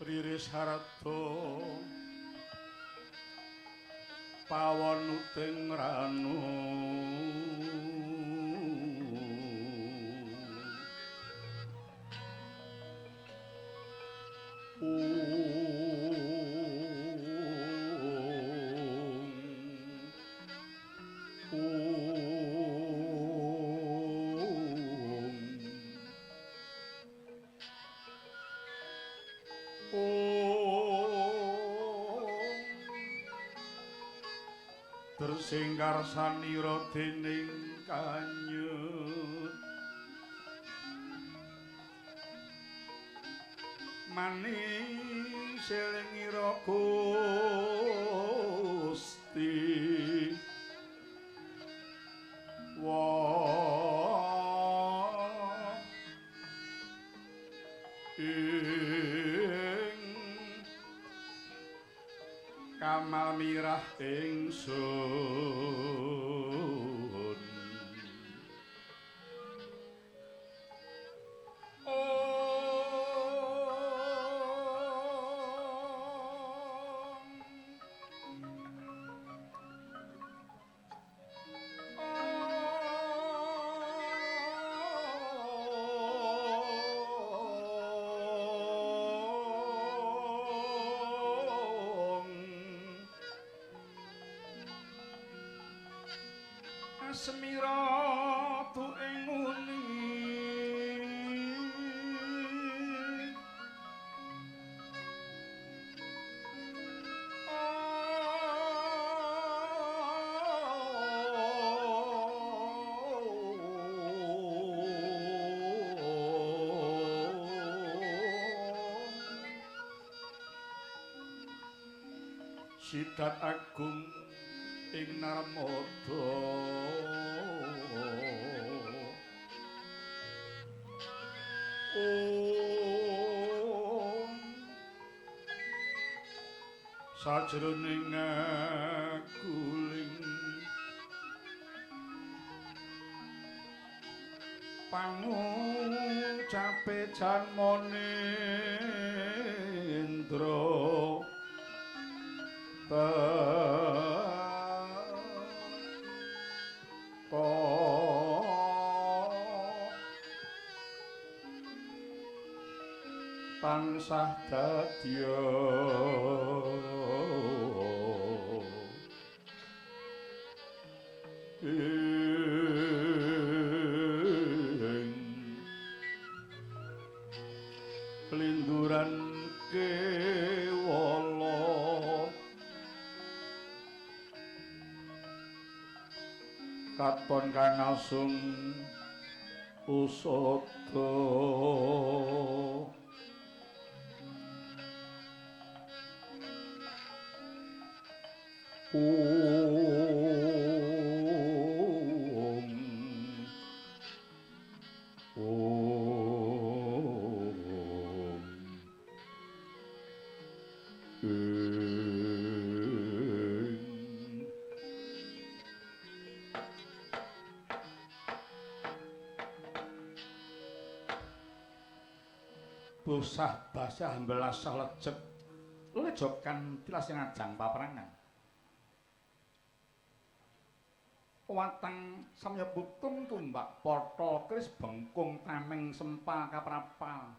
Riris harta pawon uting ranu Sing karsanira dening kanyut manis elingira Gusti wa ing kamal mirah ingsun. Semira tu ing muni Sidat agung ing Narmada. Om sajroning guling pangucape janmane Indra tansah dadya ing linduran kewala katon kang asung usada. Om Om Bosah basah belasah lecek lejokan tilas ngajang paprangan. Watang samya putung tumbak potol keris bengkung tameng sempal kaprapal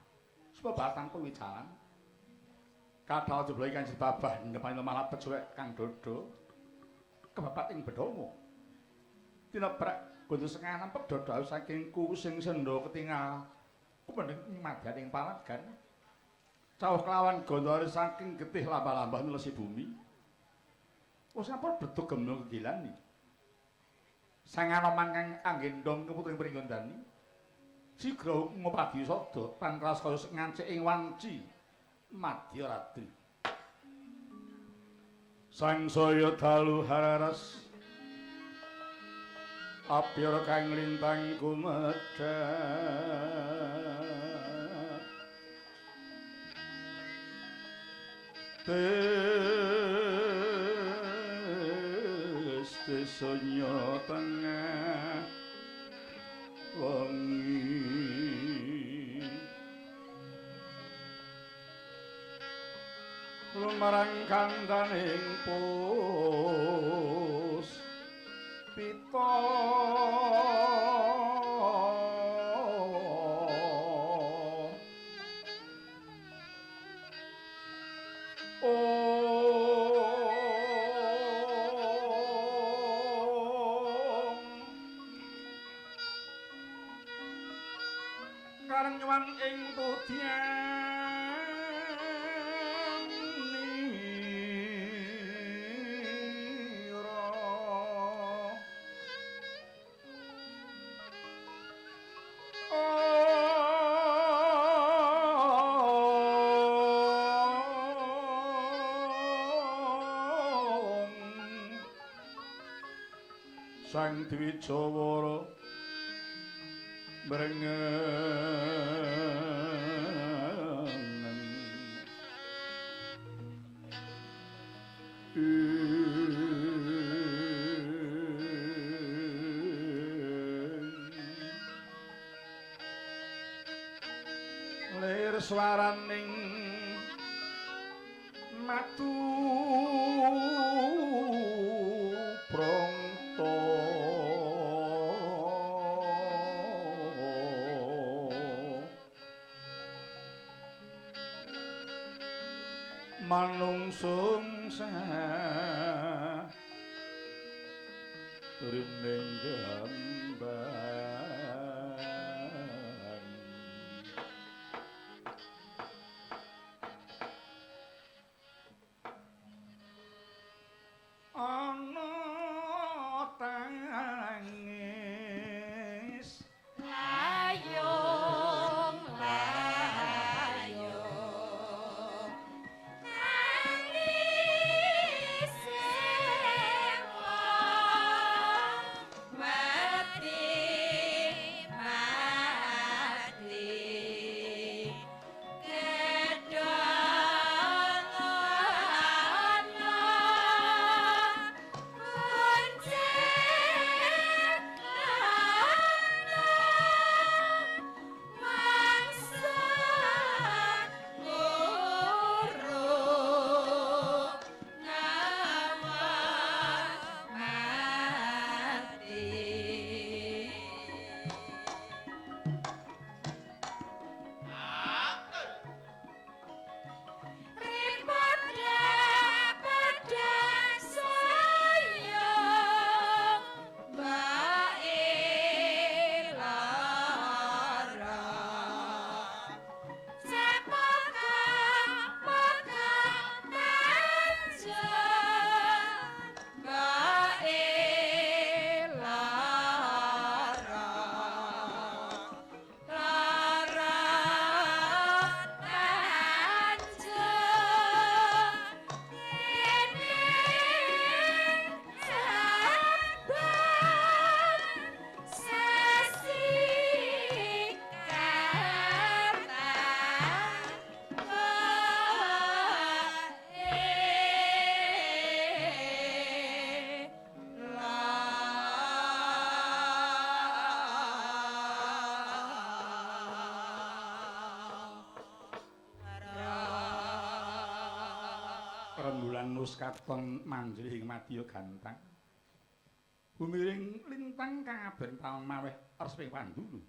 sebabatang kuwi jalan kadal jebloki Kanjeng Babah depan lemah lapet suwek kang dodo kebabat ing bedhomo tinebrak gondo sengah nempep dodo saking kuwusing sendha ketingal kumendheng ing madyaning palagan cawuh kelawan gondhore saking getih lambah-lambah nelesi bumi wis sampun bledug gemblung gegilani Sang Anoman kang anggendong keputring Pringgondani sigra ngopadi sada tangkras kaya ngancik ing wanci madya ratri. Sangsaya dalu hararas apyara kang lintang kumedhap Sonya tengah wengi Lumarang kandaning pus pita Kareng nyuwun ing tudyan Sang Dwijawara mrengen lir swaraning matu prangta manungsung rining gambar ana tangis layung layung nangis wong mati mati kedong ana kuncik ana mangsa nguru ngawan mati. Ripada saya bae lara cepaka paka tanjung bae lara lara tanjung kene sabar sesi kartan bae Rembulan nus katon manjri ing madya gantang. Bumiring lintang kaben taun maweh resming pandulu.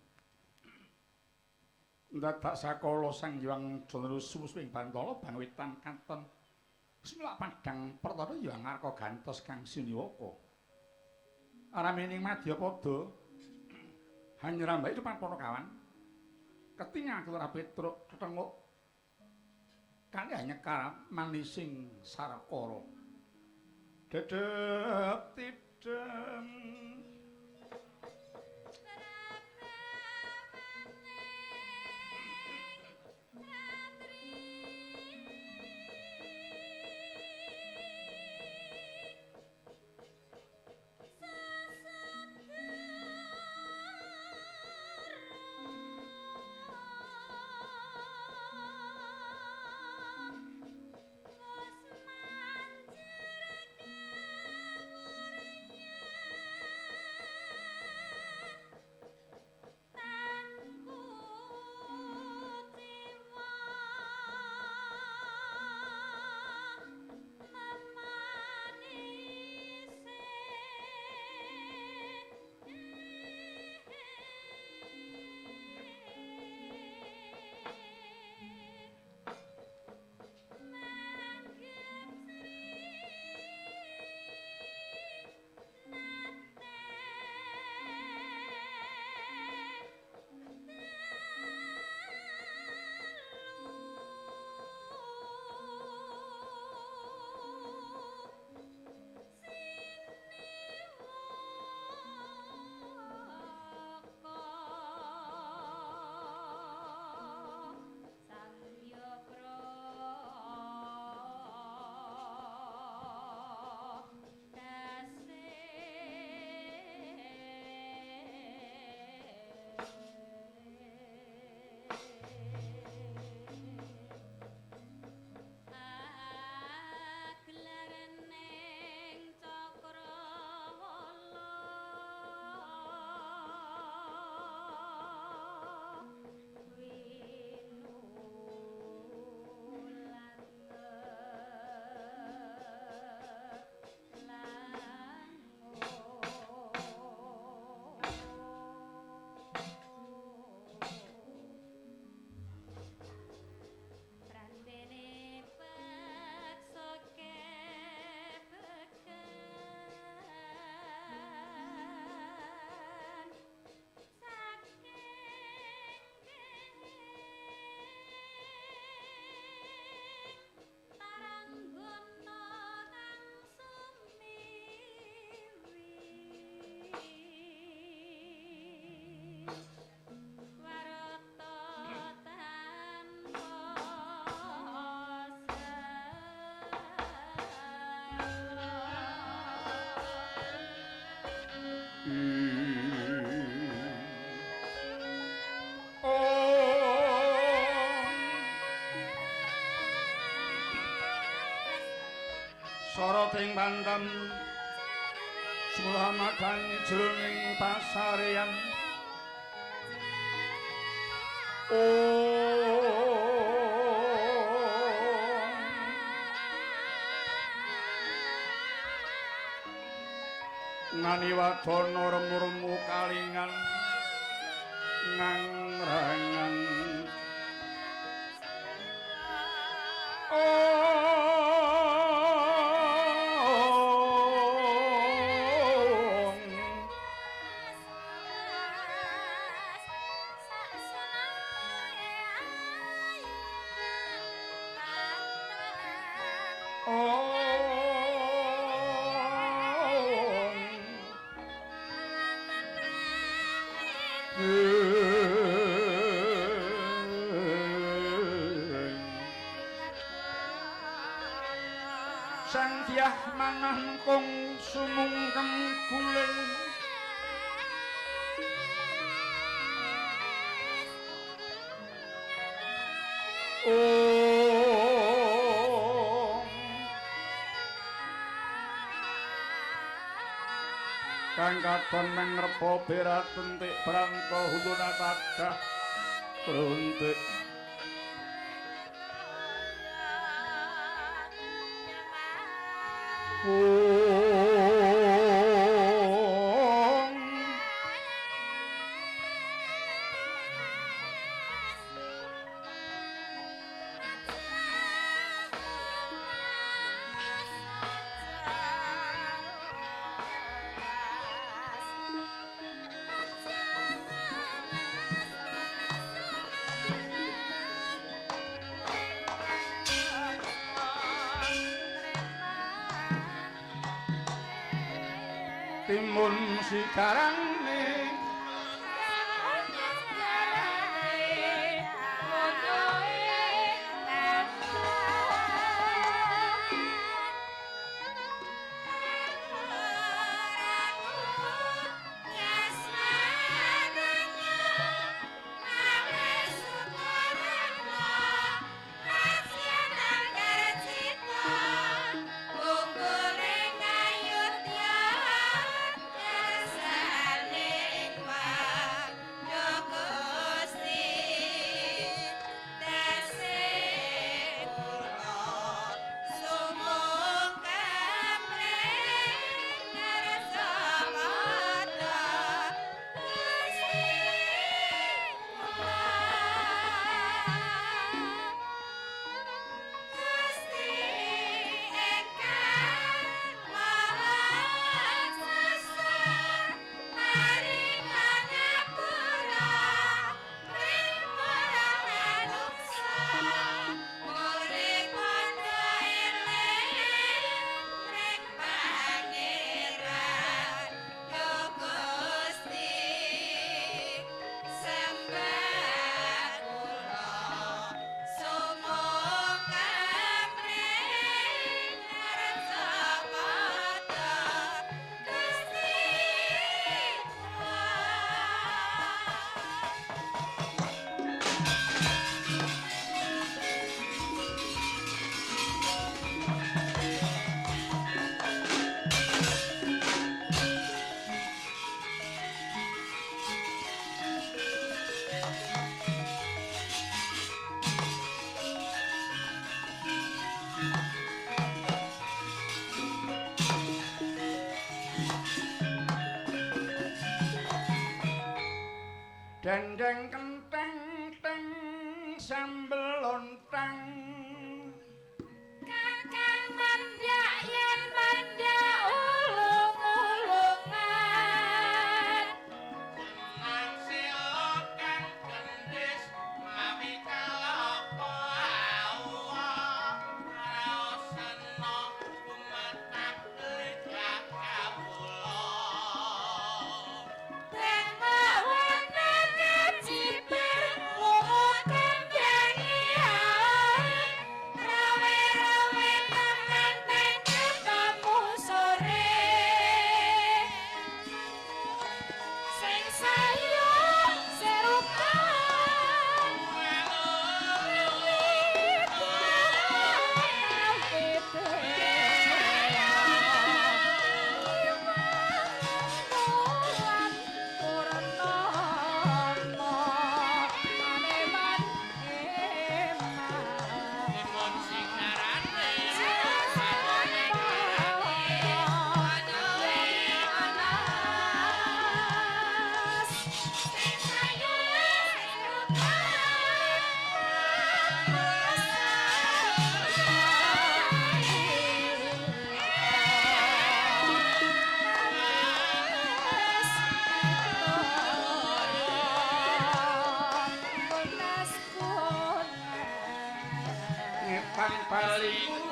Ndadak sakala Sang Hyang Janara sumusing bantala bang wetan katon sumilak padhang pertara Hyang Arka gantos kang siniwaka. Aramining madyapada hanyerambake depan para kawan. Ketingal Kelurahan Petruk tetenguk kali nyekar manising sarakara. Dedep tidem Manjur Soroting pantem sumulah magang jroning pasareyan. Nani wadana remu-remu kalingan ngangrangan. Sang Dyah manah kung sumungkem guling. Kang katon mengrepa berat tentik brangka huluna tadah truntik. Timun sigarane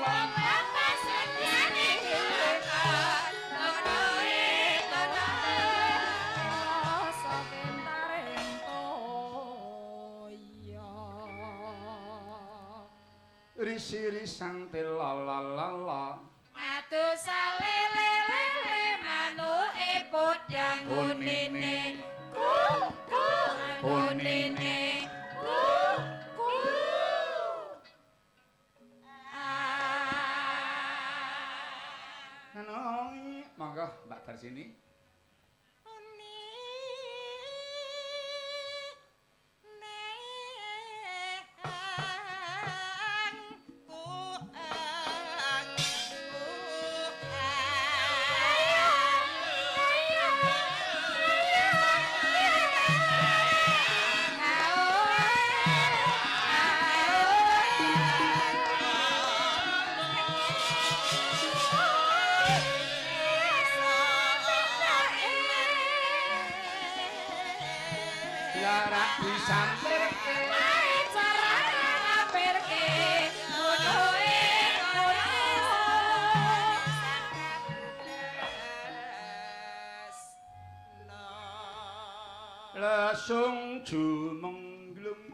Wong bapak sedyane tonoe tonoe rasa kentaring toya. Risi-risang telalalala. Aduh salele-lele manuke podang unine. Ku ku unine. Ku ku. Nanong, monggo Mbak Darsini. Larak disampirke. Lesung jumengglung.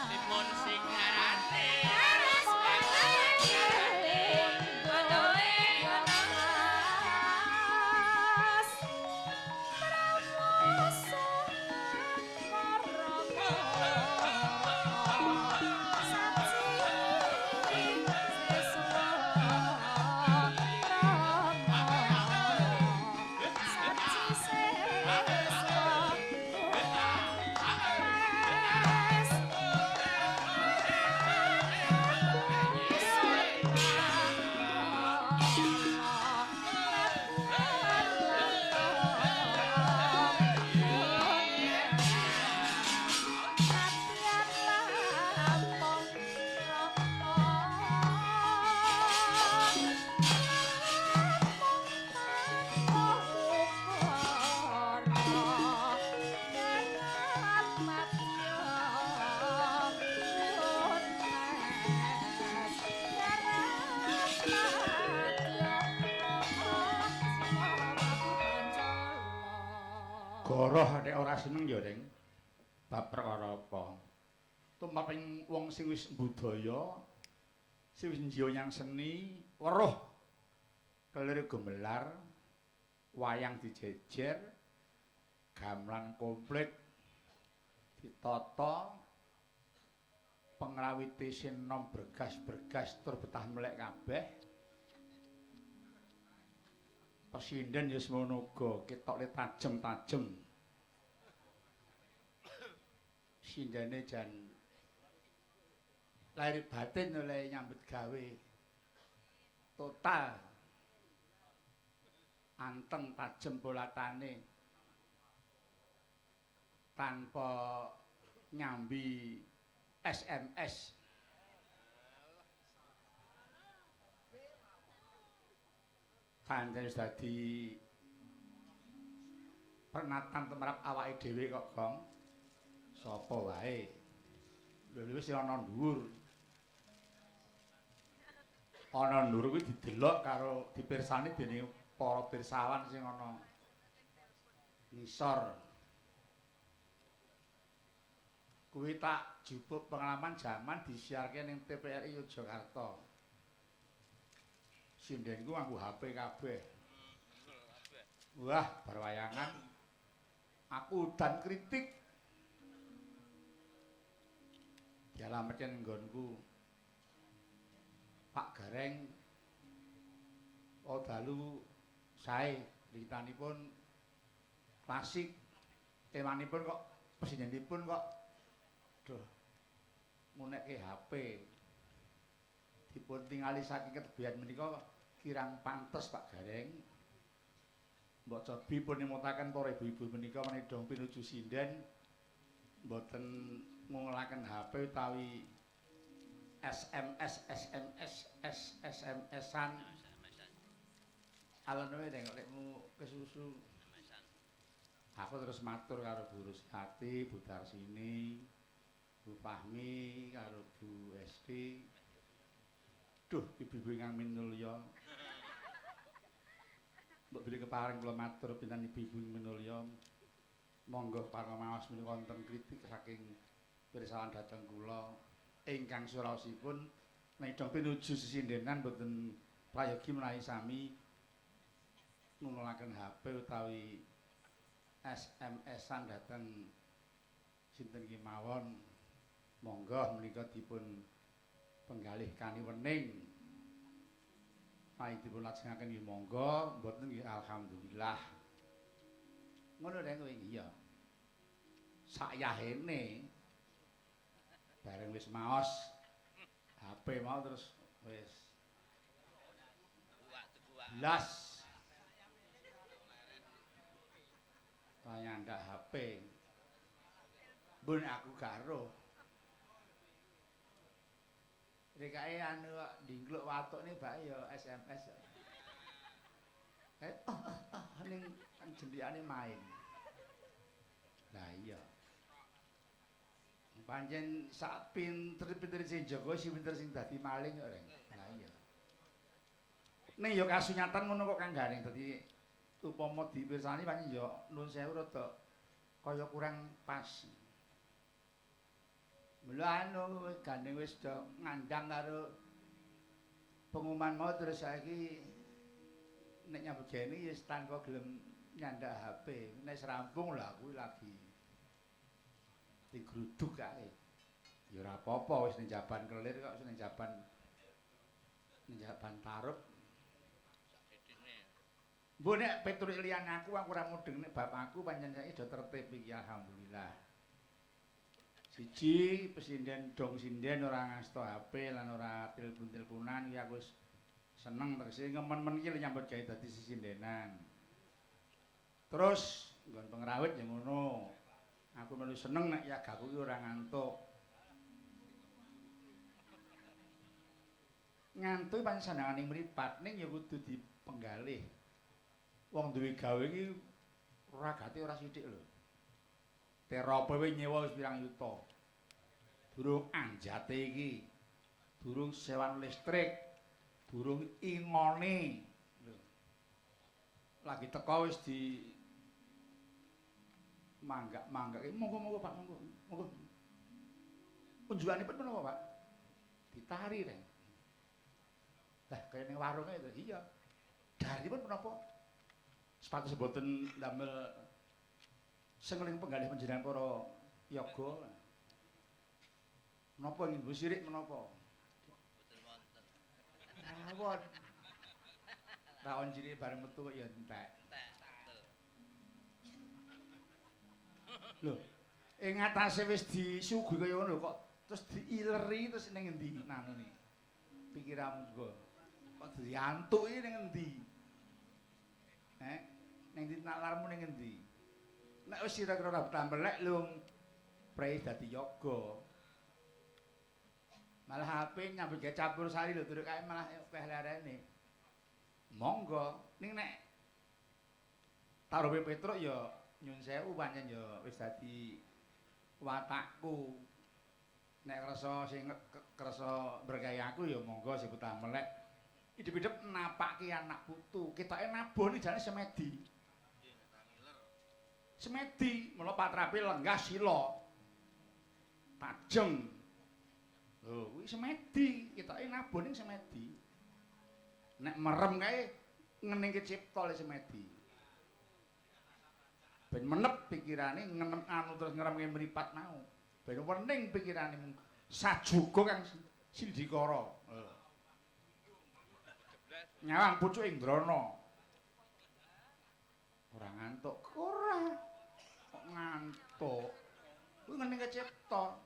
Timun sing arane. Goroh nek ora seneng ya, Ring. Bab perkara apa? Tumraping wong sing wis budaya, sing wis njiyo nyang seni, weruh kelir gumelar, wayang dijejer, gamelan komplit ditata, pengrawite sinom bergas-bergas tur betah melek kabeh. Pesinden ya semono uga, ketoke tajem-tajem. Sindene jan lahir batin oleh nyambut gawe total anteng tajem polatane tanpa nyambi SMS. Pancen wis dadi pernatan tumrap awake dhewe kok, Gong. Sapa wae. Lho wis ana dhuwur. Ana dhuwur kuwi didelok karo dipirsani dening para pirsawan sing ana ngisor. Kuwi tak jupuk pengalaman jaman disiarke ning TVRI Yogyakarta. Sindenku nganggo HP kabeh. Wah, bar wayangan aku udan kritik. Dialametke nggonku. Pak Gareng oh dalu sae ritanipun klasik temanipun kok presidenipun kok duh ngunekke HP dipun tingali saking ketebihan menika kirang pantes Pak Gareng. Mbok cobi pun nemutaken para ibu-ibu menika menawi dong pinuju sinden mboten ngungelaken HP utawi SMS SMS S SMS-an. Alon wae nek lekmu kesusu. Aku terus matur karo Bu Rusati, Bu Darsini, Bu Fahmi, karo Bu Esti. Duh, ibu-ibu ingkang minulya. Mbok bilih kepareng kula matur pinten ibu-ibu minulya. Monggo pareng maos menika wonten kritik saking pirsawan dhateng kula ingkang suraosipun menawi pinuju sesindenan boten prayogi menawi sami ngungelaken HP utawi SMS-an dhateng sinten kemawon. Monggo menika dipun penggalih kaniwening. Menawi dipun lajengaken nggih monggo, mboten nggih alhamdulillah. Ngono reng kowe iya. Sayahene bareng wis maos HP mau terus wis blas nyandak HP. Mbun aku gak roh. Rekake anu kok ndingkluk watukne bae ya SMS. Ning jendikane main. Lah iya. Pancen sak pinter-pinter sing jaga sing pinter sing dadi maling kok, Reng. Lah iya. Ning ya kasunyatan ngono kok Kang Gareng. Dadi upama dipirsani pancen ya nuwun sewu rada kaya kurang pas. Mula anu gandeng wis do ngandang karo pengumuman mau terus saiki nek nyambut gawe iki wis tanpa gelem nyandak HP. Nek serampung lah kuwi lagi digruduk kae. Ya ora apa-apa wis ning jaban kelir kok wis ning jaban tarup. Mbok nek Petruk liyane aku ora mudeng nek bapakku pancen saiki do tertib iki alhamdulillah. Siji pesinden dong sinden ora ngasto HP lan ora telepon-teleponan iki aku wis seneng tegese ngemen-men iki nyambut gawe dadi sesindenan. Terus nggon pengrawit ya ngono. Aku melu seneng nek yagaku iki ora ngantuk. Ngantuk pancen sandangane mripat ning ya kudu dipenggalih. Wong duwe gawe iki ragate ora sithik lho. Terope wis nyewa wis pirang yuta. Durung anjate iki. Durung sewan listrik, durung ingone. Lho. Lagi teko wis di manggak-manggak. Monggo-monggo Pak, monggo. Monggo. Unjukanipun menapa, Pak? Ditari, Reng. Lah kaya ning warunge itu. Iya. Daripun menapa? Sepatu mboten ndamel sengling penggalih panjenengan para yoga. Menapa ingin Bu Sirik menapa? Mboten wonten. Rawon. Rawon cilik bareng metu kok ya entek. Entek. Lho, ing atase wis disuguhi kaya ngono kok terus diileri terus ning endi nanune? Pikiranmu juga. Kok diantuki ning endi? Ning ndi nalarmu ning endi? Nek wis kira-kira ora betah melek lho prei dadi yoga. Malah HP nyambut gawe campur sari lho duruk kae malah peh lerene. Monggo, ning nek taruhe Petruk ya nyun sewu pancen ya wis dadi watakku. Nek kersa sing kersa berkahi aku ya monggo sing betah melek Idep-idep napake anak putu. Ketoke nabuh ni jane semedi. Semedi, mula patrape lenggah sila. Tajeng. Lho, kuwi semedi, ketoke nabuh ning semedi. Nek merem kae ngeningke cipta le semedi. Ben menep pikirane ngenem anu terus ngeremke mripat mau. Ben wening pikirane mung sajuga kang sindikara. Nyawang pucuke Indrana. Ora ngantuk, ora. Kok ngantuk? Kuwi ngeningke cipta.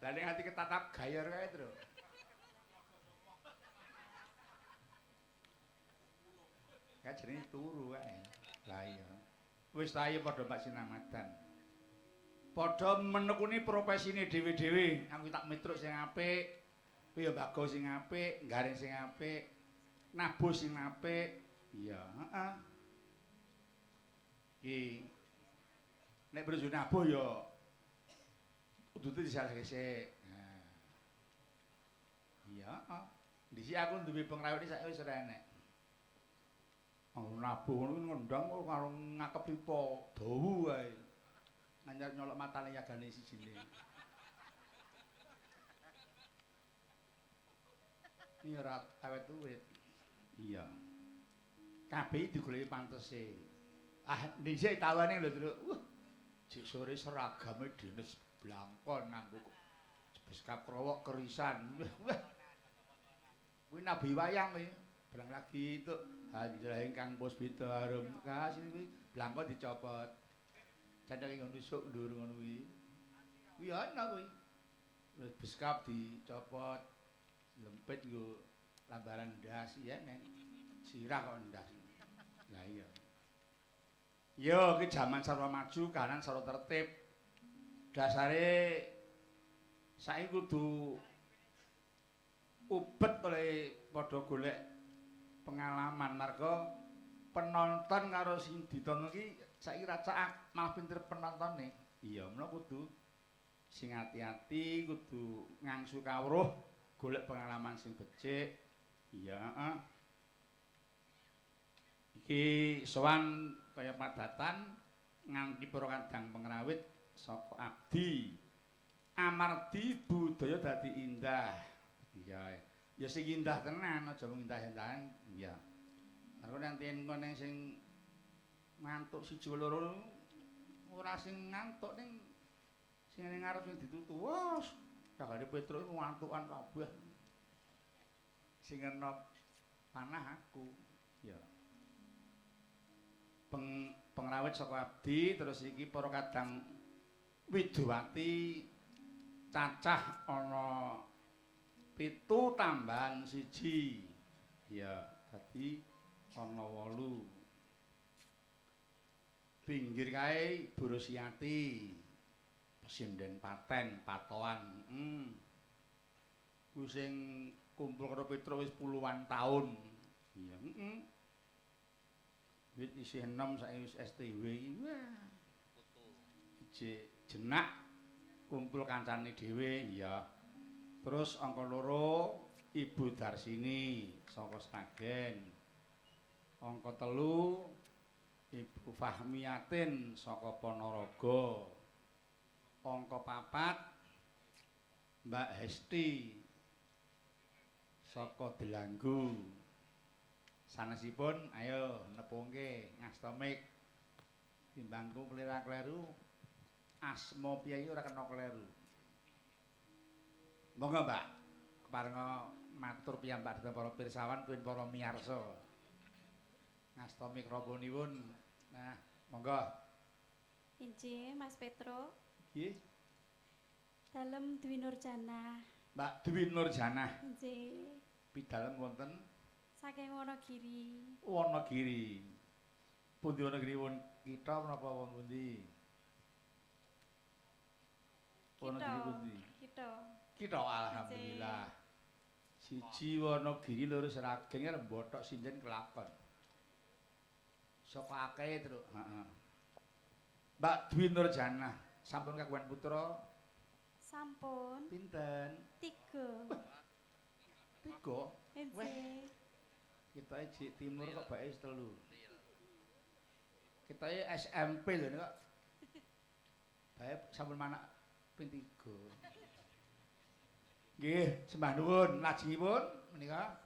Lah nek ati ketatap gayor kae, Tru. Kae jenenge turu kae. Lah iya. Wis ta iya padha Mbak Sinamadan. Padha menekuni profesine dhewe-dhewe. Aku tak mitruk sing apik. Kuwi ya Mbak Go sing apik, garing sing apik, nabuh sing apik. Iya, heeh. Iki nek berjo nabuh ya udute disesek. Nah. Iya, heeh. Dhisik aku duwe pengrawit saiki wis ora enek. Oh, nabuh ngono kuwi ngendang kok karo ngakep pipa dawu wae. Nganyar nyolok matane yagane sijine. Ini ora awet uwit. Iya. Kabeh digoleki pantese. Ah, dhisik tawane lho, Truk. Wah. Jek sore seragame dinas blangkon nganggo beskap krowok kerisan. Wah. Kuwi nabi wayang kuwi. Barang lagi itu hanjrah ingkang puspita harum kasih kuwi blangkon dicopot. Candhake ngono isuk ndur ngono kuwi. Kuwi ana kuwi. Terus beskap dicopot. Lempit nggo lambaran ndas ya neng. Sirah kok ndas. Lah iya. Yo iki jaman sarwa maju, kahanan sarwa tertib. Dasare saiki kudu ubet oleh padha golek pengalaman marga penonton karo sing ditonton iki saiki ra cakak malah pinter penontone. Iya, mula kudu sing ati-ati, kudu ngangsu kawruh, golek pengalaman sing becik. Iya, heeh. Iki sowan kaya padatan nganti para kadang pengrawit saka abdi. Amardi budaya dadi indah. Iya. Ya sing indah tenan, aja mung indah-indahan. Iya. Aku nanti engko ning sing ngantuk siji loro ora sing ngantuk ning sing ning ngarep sing ditutu. Wah, kagane Petruk ngantukan kabeh. Sing enom panah aku. Ya. Pengrawit saka abdi terus iki para kadang Widowati cacah ana 7 tambahan 1. Ya, dadi ana 8. Pinggir kae Bu Rusiati. Pesinden paten, patoan. Ku sing kumpul karo Petruk wis puluhan taun. Iya, heeh. Wit isih enom saiki wis STW iki. Wah. Ijik jenak kumpul kancane dhewe, iya. Terus angka 2 Ibu Darsini saka Sragen. Angka 3 Ibu Fahmiyatin saka Ponorogo. Angka 4 Mbak Hesti saka Delanggu. Sanesipun ayo nepungke ngasta mik timbangku klera-kleru asma piye ora kena kleru. Monggo Mbak, keparenga matur piyambak dhateng para pirsawan tuwin para miyarsa. Ngasta mikrofonipun. Nah, monggo. Injih Mas Petro. Nggih. Dalem Dwi Nurjanah. Mbak Dwi Nurjanah. Injih. Pidalem wonten saking Wonogiri. Wonogiri. Pundi Wonogiri won kita menapa wong pundi? Wonogiri pundi? Kita. Kita alhamdulillah. Siji Wonogiri loro Sragen arep mbothok sinden kelakon. Saka akeh, Truk. Heeh. Mbak Dwi Nurjanah, sampun kagungan putra? Sampun. Pinten? 3. 3. Weh. Kita jek timur kok bae wis 3. Kita SMP lho kok. Bae sampun manak ping 3. Nggih, sembah nuwun. Lajengipun menika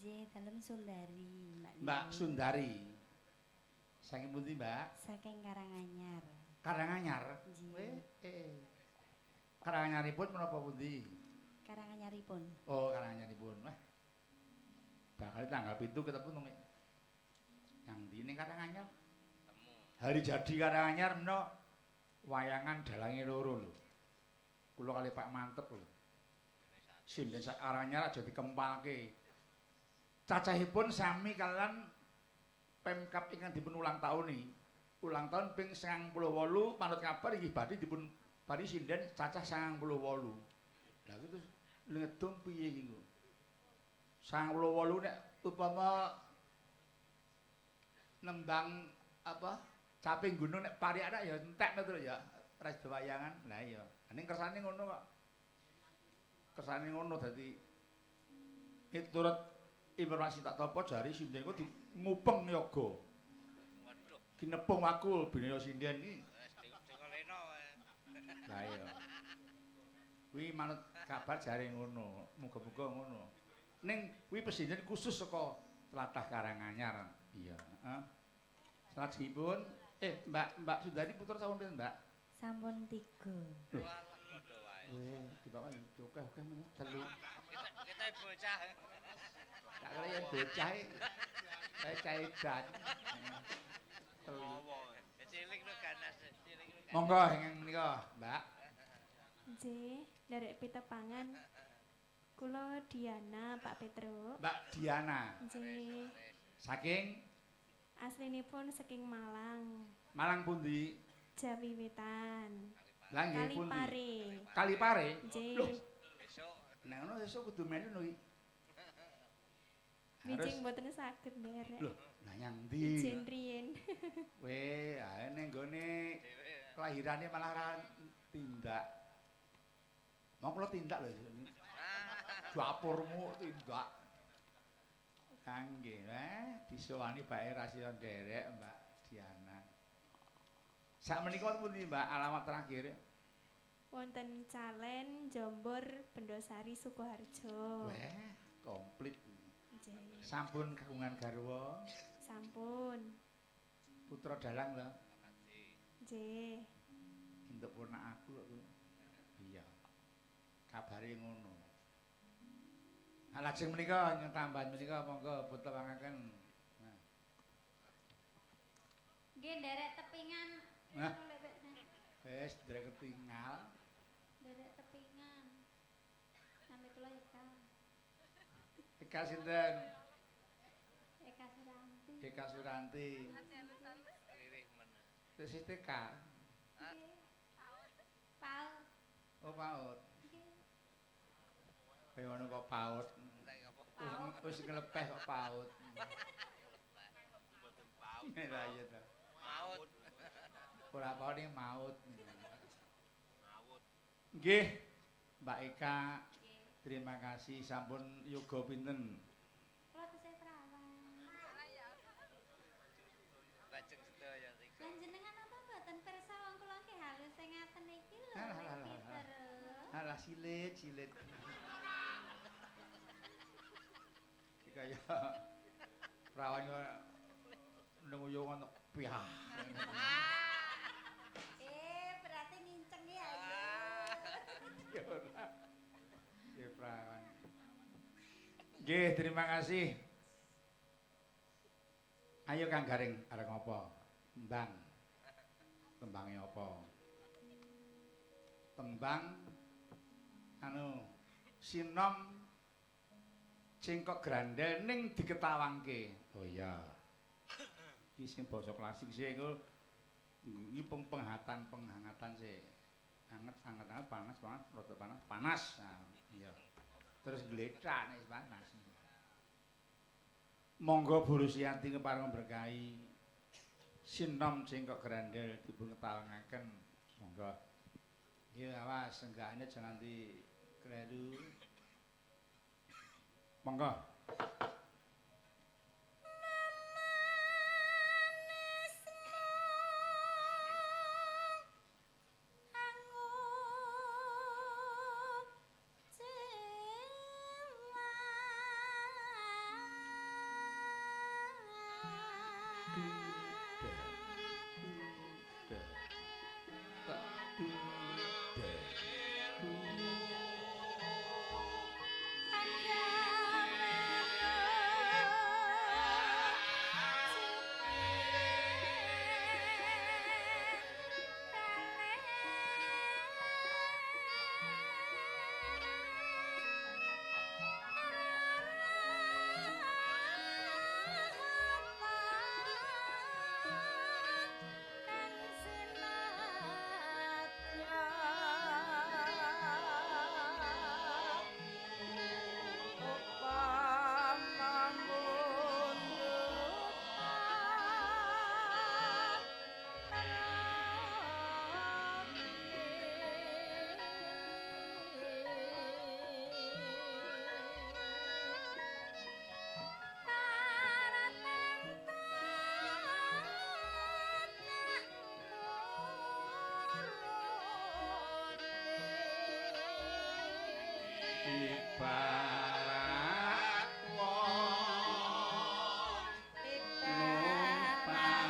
Nggih, dalem Sundari, Mbak. Mbak Sundari. Saking pundi, Mbak? Saking Karanganyar. Karanganyar. Nggih. Karanganyaripun menapa pundi? Karanganyaripun. Oh, Karanganyaripun. Wah. Bakal tanggal 7 ketemu nang yang ndi ning Karanganyar? Hari jadi Karanganyar meno wayangan dalange loro lho. Kula kali Pak Mantep lho. Sinden sak Karanganyar aja dikempalke. Cacahipun sami kalian Pemkab ingkang dipun ulang tahun. Ulang tahun ping 98 manut kabar inggih badhe dipun bari sinden cacah 98. Lah iki terus ngedung piye iki kok? 98 nek upama nembang apa caping gunung nek pari anak ya entek to ya res wayangan. Lah iya. Ning kersane ngono kok. Kersane ngono dadi miturut informasi tak tampa jari sinden ku ngupeng yoga. Waduh. Kinepung aku binaya sinden iki. Lah iya. Kuwi manut kabar jare ngono, muga-muga ngono. Ning kuwi pesinden khusus saka tlatah Karanganyar. Iya, heeh. Salajengipun Mbak Sundari putra sampun pinten, Mbak? Sampun 3. Walah padha wae. Dibawah akeh-akeh men 3. Kita bocah. Tak kira yen bocah iki caidan. 3. Cilik lho ganas, cilik lho. Monggo ingkang menika, Mbak. Nggih, nderek pitepangan. Kula Diana, Pak Petro. Mbak Diana. Nggih. Saking aslinipun saking Malang. Malang pundi? Jawi Wetan. Lah nggih pundi? Kalipare. Kalipare? Nggih. Loh, nek ngono sesuk kudu melu lho iki. Bijing mboten saged nderek. Loh, lah nyang ndi? Ijen riyen. Weh, ae ning nggone kelahirane malah ra tindak. Mau kula tindak lho. Dapurmu tindak. Kangge, disowani bae ra sida nderek Mbak Diana. Sak menika pundi Mbak alamat terakhir? Wonten Calen, Jombor, Bendosari, Sukoharjo. Weh, komplit. Nggih. Sampun kagungan garwa, Sampun. putra dalang lho. Nggih. Entuk ponak aku kok. Iya. Kabare ngono. Nah, lajeng menika ingkang tambahan menika monggo putewangaken. Nah. Nggih nderek tepingan. Nah. Wis nderek ketingal. Nderek tepingan. Nami kula Eka. Eka sinten? Eka Suranti. Eka Suranti. Lirih men. Terus TK. Nggih. Paut. Oh, PAUD. Nggih. Kaya ngono kok PAUD. Wis nglepeh kok PAUD. Mboten PAUD. Lah iya ta. Maut. Ora apa ning maut. Maut. Nggih, Mbak Eka. Terima kasih sampun yoga pinten? Kula tesih perawan. Lajeng sedaya tiga. Lan jenengan apa mboten pirsa wong kula ki halus sing ngaten iki lho. Alah, alah, alah. Alah silit, silit. Iki kaya perawan kok nunggu yo ngono piah. Berarti nginceng ya. Ya ora. Ya perawan. Nggih, terima kasih. Ayo Kang Garing arep ngopo? Tembang. Tembange apa? Tembang anu sinom cengkok grandel ning diketawangke. Oh iya. Iki sing basa klasik sih iku iki penghangatan sih. Anget anget anget panas panas rada panas panas. Nah, iya. Terus gletak nek panas. Monggo Bu Rusianti kepareng berkahi sinom cengkok grandel dipun ketawangaken. Monggo. Nggih awas senggakane aja nganti kleru. Monggo. Ibarat wong numpak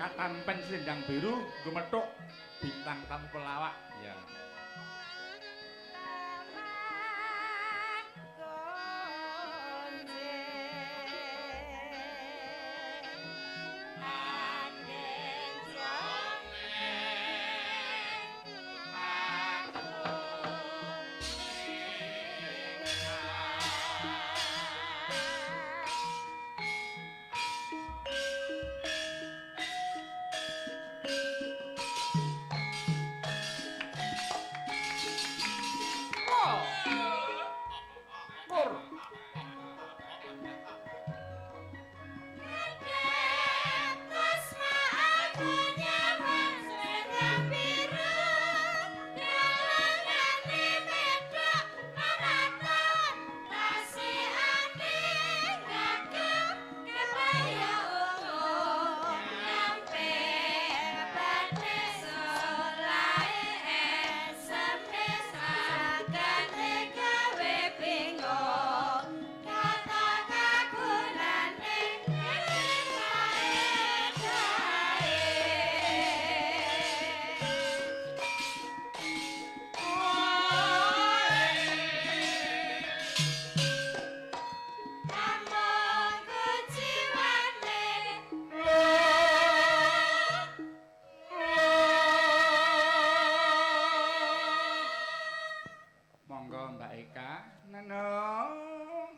Katampen selendang biru gumethuk bintang tamu pelawak. Ya. Monggo Mbak Eka. Nenong.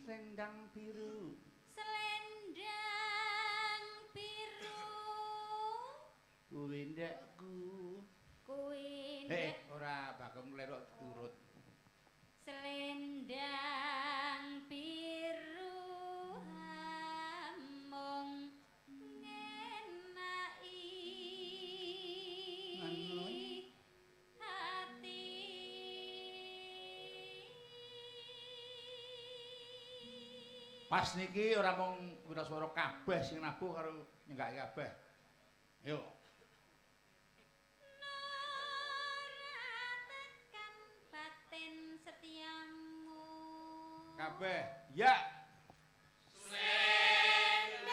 Selendang biru. Selendang biru. Kuwi ndekku. Kuwi Ora Bagong lerok turut. Selendang biru amung ngenaki hati. Pas niki ora mung wiraswara kabeh sing nabuh karo nyenggake kabeh. Ayo. Kabeh. Ya. Selendang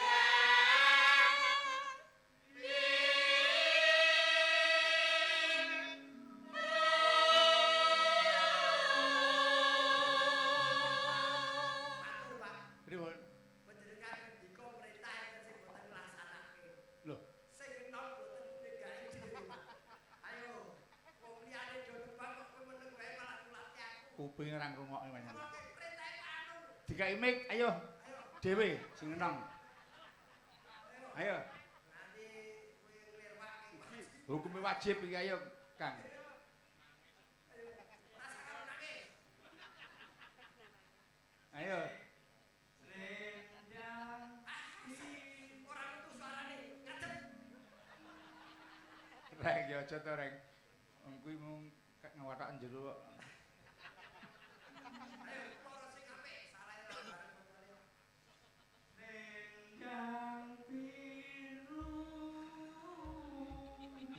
Kupinge ora ngrungokke pancen. Dikai mic, ayo. Dhewe sing ngenong. Ayo. Hukume wajib iki ayo, Kang. Ayo. Reng ya aja to, Reng. Wong kuwi mung ngewathakan jero kok.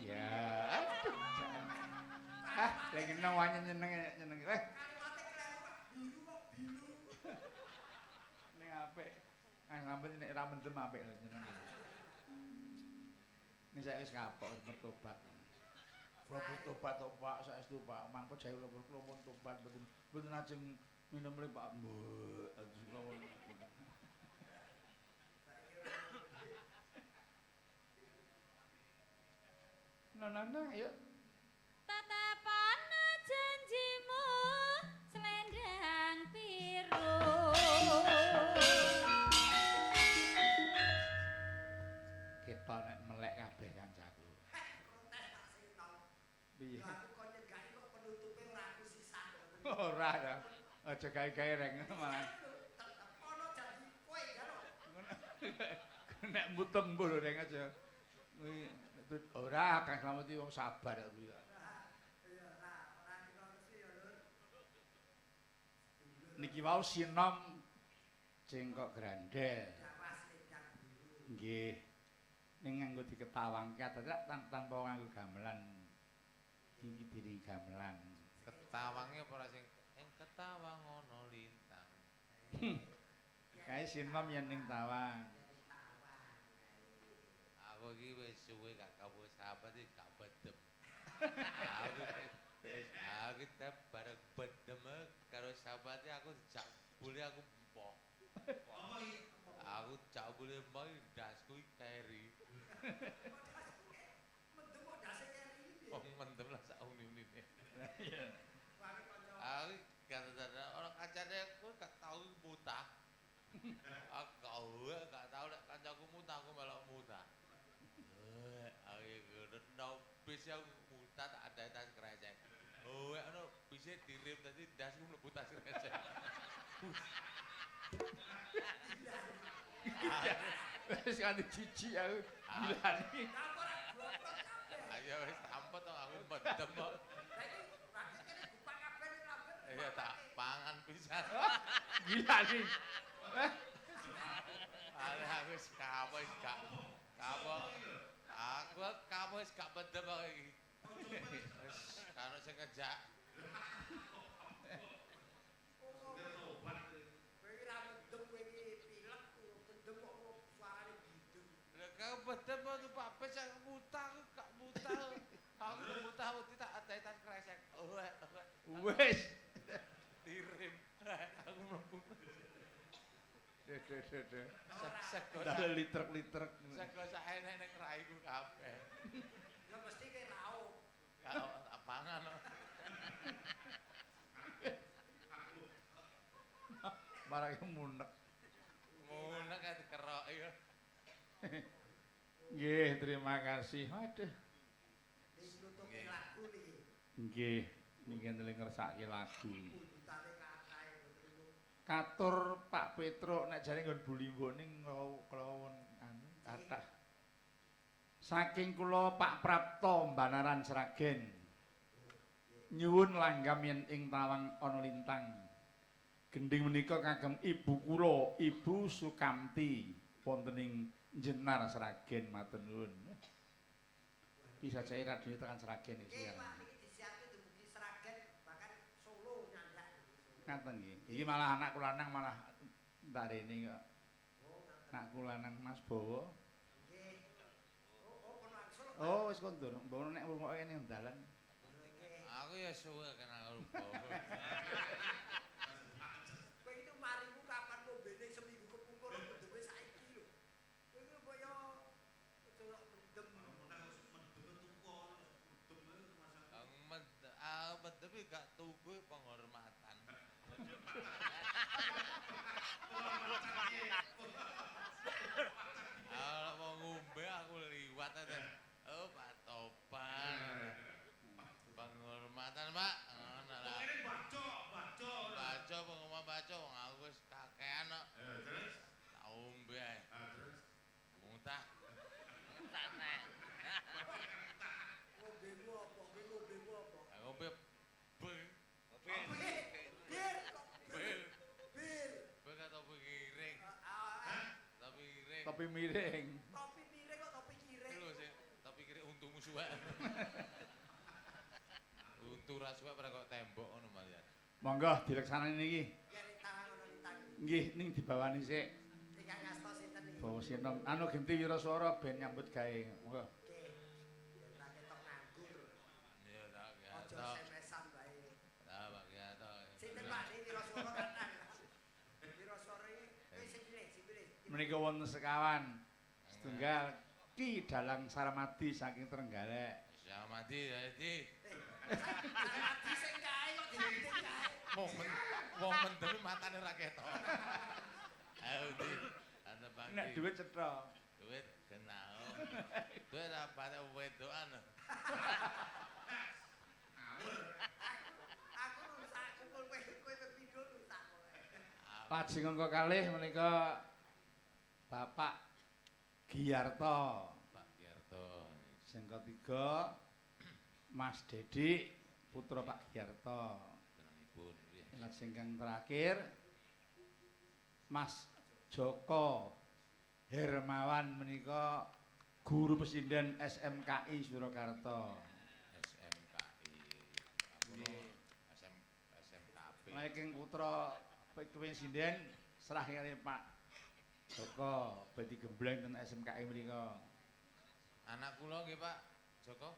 Ya, aduh. Ah, lagi nang wani nyeneng. Eh. Ning apik. Ah, sampe nek ra mendem apik lho nyeneng. Ning saiki wis kapok bertobat. Kula bertobat to, Pak, saestu Pak. Mangko jae kula pun tobat mboten mboten ajeng minum mrih Pak. Mbok, kula pun. Nah, ayo. Tetepana janjimu selendang biru. Kita nek melek kabeh kancaku. Piye? Aku kon nyegaki kok penutupe ora aku sisan. Ora ya. Aja gawe-gawe reng malah. Tetep ono janji kowe ya lho. Nek mutung mbul reng aja. Kuwi ora Kang Slamet iki wong sabar kok kuwi. Iya ora, ora kena mesti ya lur. Niki wau sinom cengkok grandel. Jawa selendang biru. Nggih. Ning nganggo diketawangke adalah tanpa nganggo gamelan. Iki diri gamelan. Ketawange apa ora sing ing ketawang ana lintang. Kae sinom yen ning tawang. Aku iki wis suwe gak kamu sahabat iki gak bedem. Aku kita bareng bedem karo sahabate aku dijak bule aku empok. Aku jak bule empok ndasku iki keri. Mendem kok ndase keri piye? Wong mendem lah sak uni-unine. Iya. Aku gak ora kancane aku gak tau mutah. Aku gak tau nek kancaku mutah aku melok mutah. Aku ngono bis aku mutah tak ada tas krecek. Oh, ono bise direm dadi ndasku mlebu tas krecek. Wis kanthi jijik aku gilani. Ayo wis tampet to aku mendem kok. Iya tak pangan pisan. Gilani. Ale aku wis kapok wis gak kapok. Aku kapok wis gak mendem kok iki. Wis karo sing ngejak. Kowe iki ra mendem kowe iki pilek, mendem kok suarane bidung. Lah kau mendem kok numpak bis aku mutah aku gak mutah. Aku mutah wedi tak adahi tas kresek. Wis. Direm. Aku mlebu. Deh deh deh deh. Sego Dalah liter-liter. sego sak enek ning raiku kabeh. Ya mesti kowe raup. Kalau tak pangan kok. Marake munek. Munek kae dikeroki. Nggih, terima kasih. Waduh. Wis nutupi lagu niki. Nggih, niki enten ngersake lagu. Pundutane kathah mboten. Katur Pak Petruk nek jare nggon Bulimbo ning klawon anu kathah. Saking kula Pak Prapto Banaran Sragen. Nyuwun langgam yen ing tawang ana lintang. Gending menika kagem ibu kula, Ibu Sukamti wonten ing Jenar Sragen matur nuwun. Bisa jae radine tekan Sragen iki. Nggih, Pak, niki disiapke dumugi Sragen bahkan Solo nyandak. Ngaten nggih. Iki malah anakku lanang malah ndarene kok. Anakku lanang Mas Bowo. Nggih. Oh, oh, kono langsung. Oh, wis kondur. Mbok nek ngrungokke ning dalan. Aku ya suwe kenal karo Bowo. Kowe itu marimu kapan ngombene seminggu kepungkur mendeme saiki lho. Kowe iki mbok yo aja mendem. Mendem gak tuku penghormatan. Penghormatan. Oh, Pak Topan. Penghormatan, Pak. Ngono lah. Kene baca, baca. Baca pengumuman baca wong aku wis kakean kok. Terus Tak ombe ae. Terus Muntah. Muntah nek. Ngombemu apa? Kowe ngombemu apa? Ngombe bir. Bir kok Bir. bir. Bir atau piring. Topi miring. Topi miring. Topi miring kok topi kiring. Lho sing topi kiring untumu suwek. Untu ra suwek ora kok tembok ngono malian. Monggo dileksanani niki. Ya ning tangan ngono ning tangan. Nggih ning dibawani sik. Ingkang ngasta sinten iki? Bawa sinom anu genti wiraswara ben nyambut gawe. Monggo. Nggih. Yen ra ketok nganggur. Ya tak Aja ketok. SMS-an wae. Lah Pak Giato. Sinten Pak niki wiraswara kathah. Wiraswara iki kowe sing pilih, sing pilih. Menika wonten sekawan setunggal Ki Dalang Sarmadi saking Trenggalek. Sarmadi dadi Sarmadi sing kae kok dipimpin kae. Wong mendem matane ora ketok. Ayo di ana bangki. Nek dhuwit cetha. Duit kenal. Duit apa wedokan. Aku rusak kumpul kowe kowe pindho rusak kowe. Lajeng angka kalih menika Bapak Giarto. Pak Giarto. Sing ketiga Mas Dedik putra Pak Giarto. Tenangipun. Lajeng kang terakhir Mas Joko Hermawan menika guru pesinden SMKI Surakarta. SMKI. SMKP. Saking putra Ketua sinden serah kali Pak Joko badhe gembleng ten SMKI menika. Anak kula nggih Pak Joko.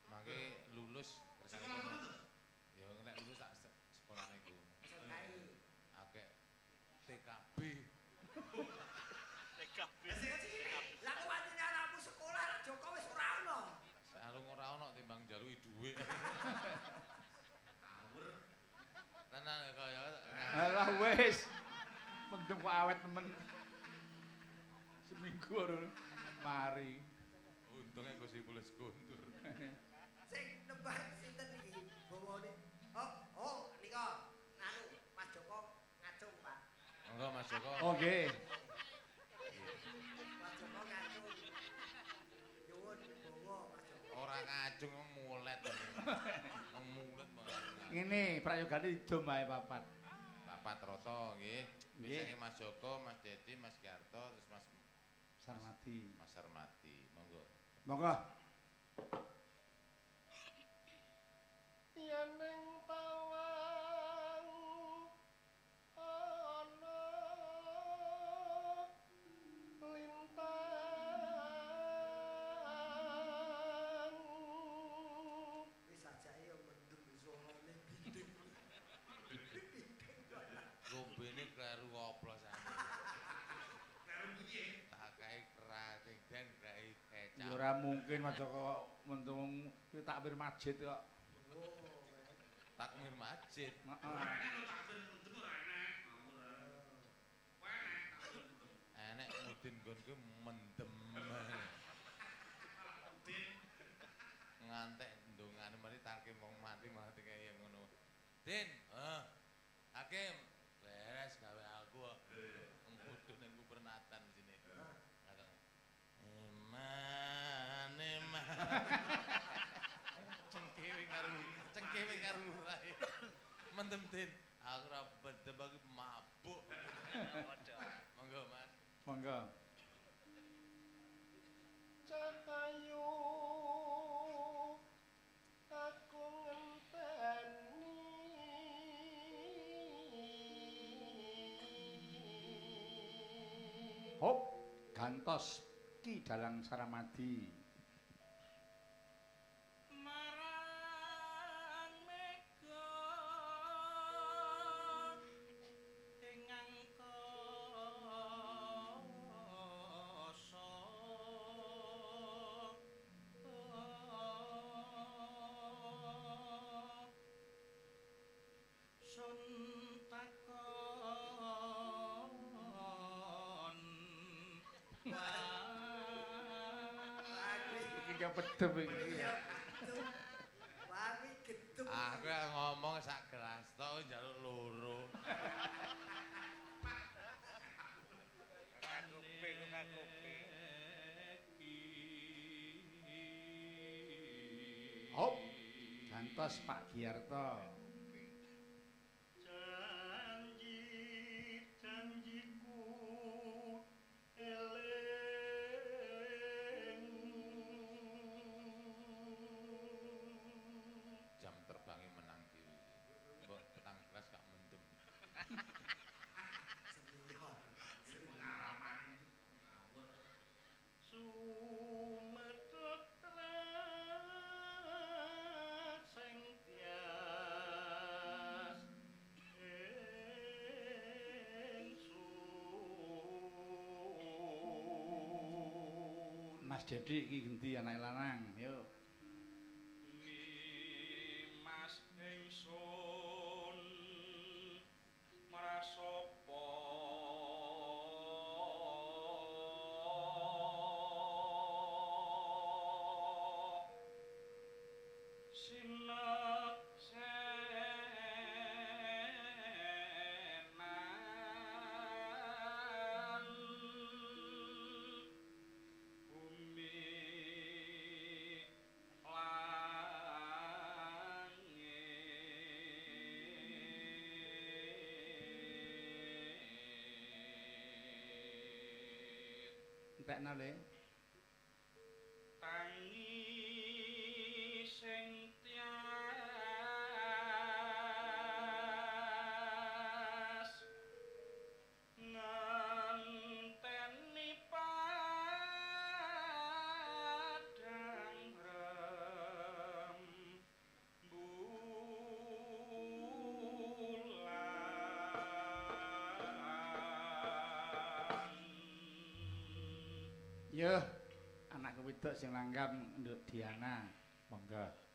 Mangke lulus sekolah apa tuh? Ya nek lulus tak sekolah niku. SMKI. Akeh TKB. TKB. Lah kok wantine anakmu sekolah lah Joko wis ora ono. Sarung ora ono timbang njaluki dhuwit. Tenan kaya Alah wis. Mendem kok awet temen. Seminggu ora mari. Untungnya Gusti Pulis kondur. Sing nembang sinten iki? Bawane. Oh, oh nika nganu Mas Joko ngacung, Pak. Monggo Mas Joko. Oh nggih. Mas Joko ngacung. Nyuwun bawa Mas Joko. Ora ngacung mulet. Mulet banget. Ngene prayogane didom wae papat. Papat roto nggih. Nggih. Biasane Mas Joko, Mas Dedi, Mas Giarto, terus Mas Sarmadi. Mas Sarmadi. Monggo. Monggo. Yen ing tawang ana lintang Wis ajake yo mendem suarane binding. Gombene kleru oplosane. Kleru piye? Tak kae kerating den gawe kecap. Ya ora mungkin Mas Joko mentung kuwi takmir masjid kok. Takmir masjid. Heeh. Ora enek lho takbir mendem ora enek. Ora enek takbir mendem. Enek mudin nggon kuwi mendem. Mudin. Ngantek ndongane mari tarkim wong mati mati kaya ngono. Din, heeh. Hakim, beres gawe aku kok. Kudu ning Gubernatan sini. Eman, eman. Cengkewe karo lurahe. Mendem Din. Aku ora mendem aku mabuk. Monggo Mas. Monggo. Cahayu aku ngenteni Hop gantos Ki Dalang Saramadi. Marang mega ing angkasa sun takon Lagi Iki pedem iki. Wangi gedung. Aku yang ngomong sak gelas tok njaluk loro. Hop. Gantos Pak Giarto. Janji janjiku eling. Jam terbangnya menang dhewe. Mbok petang gelas gak mendem. Sumedhut sing tias ingsun. Mas Dedi iki genti anake lanang. Yo. Mas ingsun marasapa sineksenan bumi langit. Entekno le. Tangi sing tias ngenteni padang rembulan. Yo, anakku wedok sing langgam Nduk Diana. Monggo.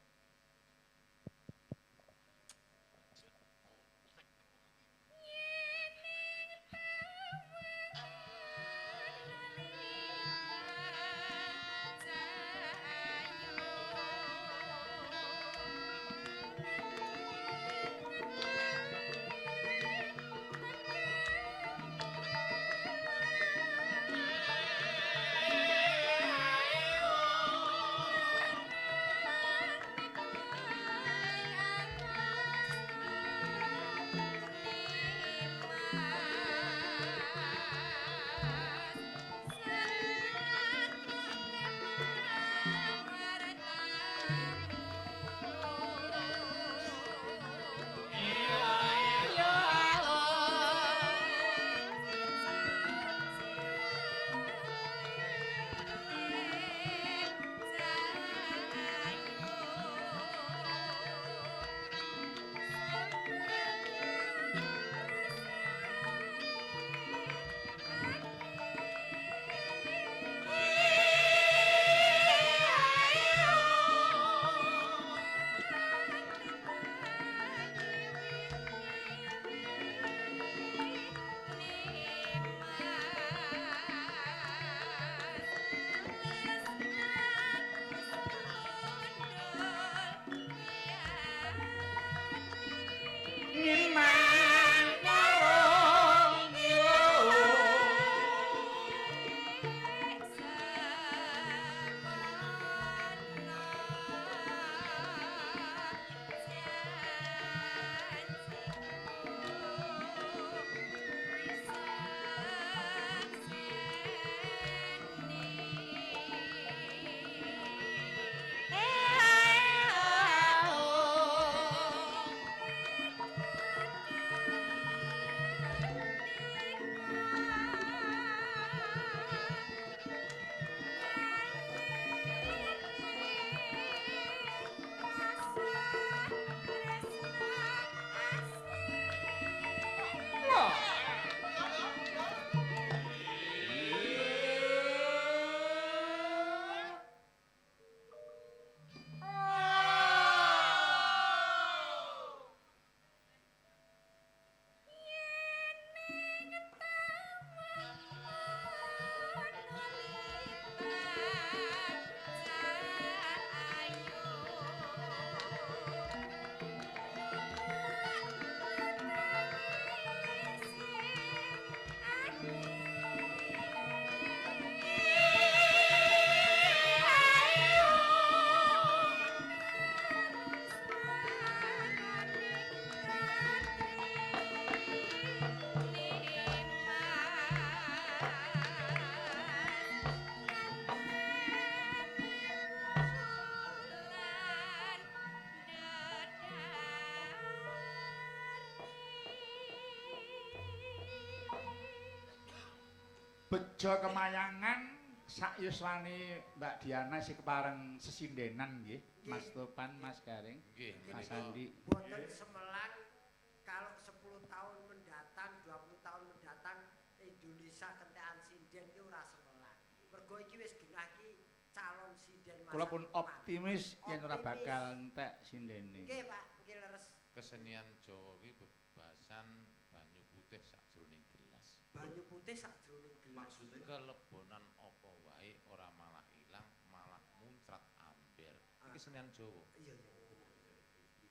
Bejo kemayangan sak yuswane Mbak Diana sing kepareng sesindenan nggih, Mas Topan, Mas Gareng, Nggih, Mas menika. Andi. Boten semelang kalau 10 tahun mendatang, 20 tahun mendatang Indonesia kentekan sinden ki ora semelang. Mergo iki wis genah ki calon sinden masa Kula pun depan. optimis yen ora Optimis. bakal entek sindene. Nggih, Pak, nggih leres. Kesenian Jawa ki bebasan banyu putih sakjroning gelas. Banyu putih sakjroning gelas. Maksudnya Kelebonan apa wae ora malah ilang, malah muncrat amber. Iki kesenian Jawa. Iya, iya.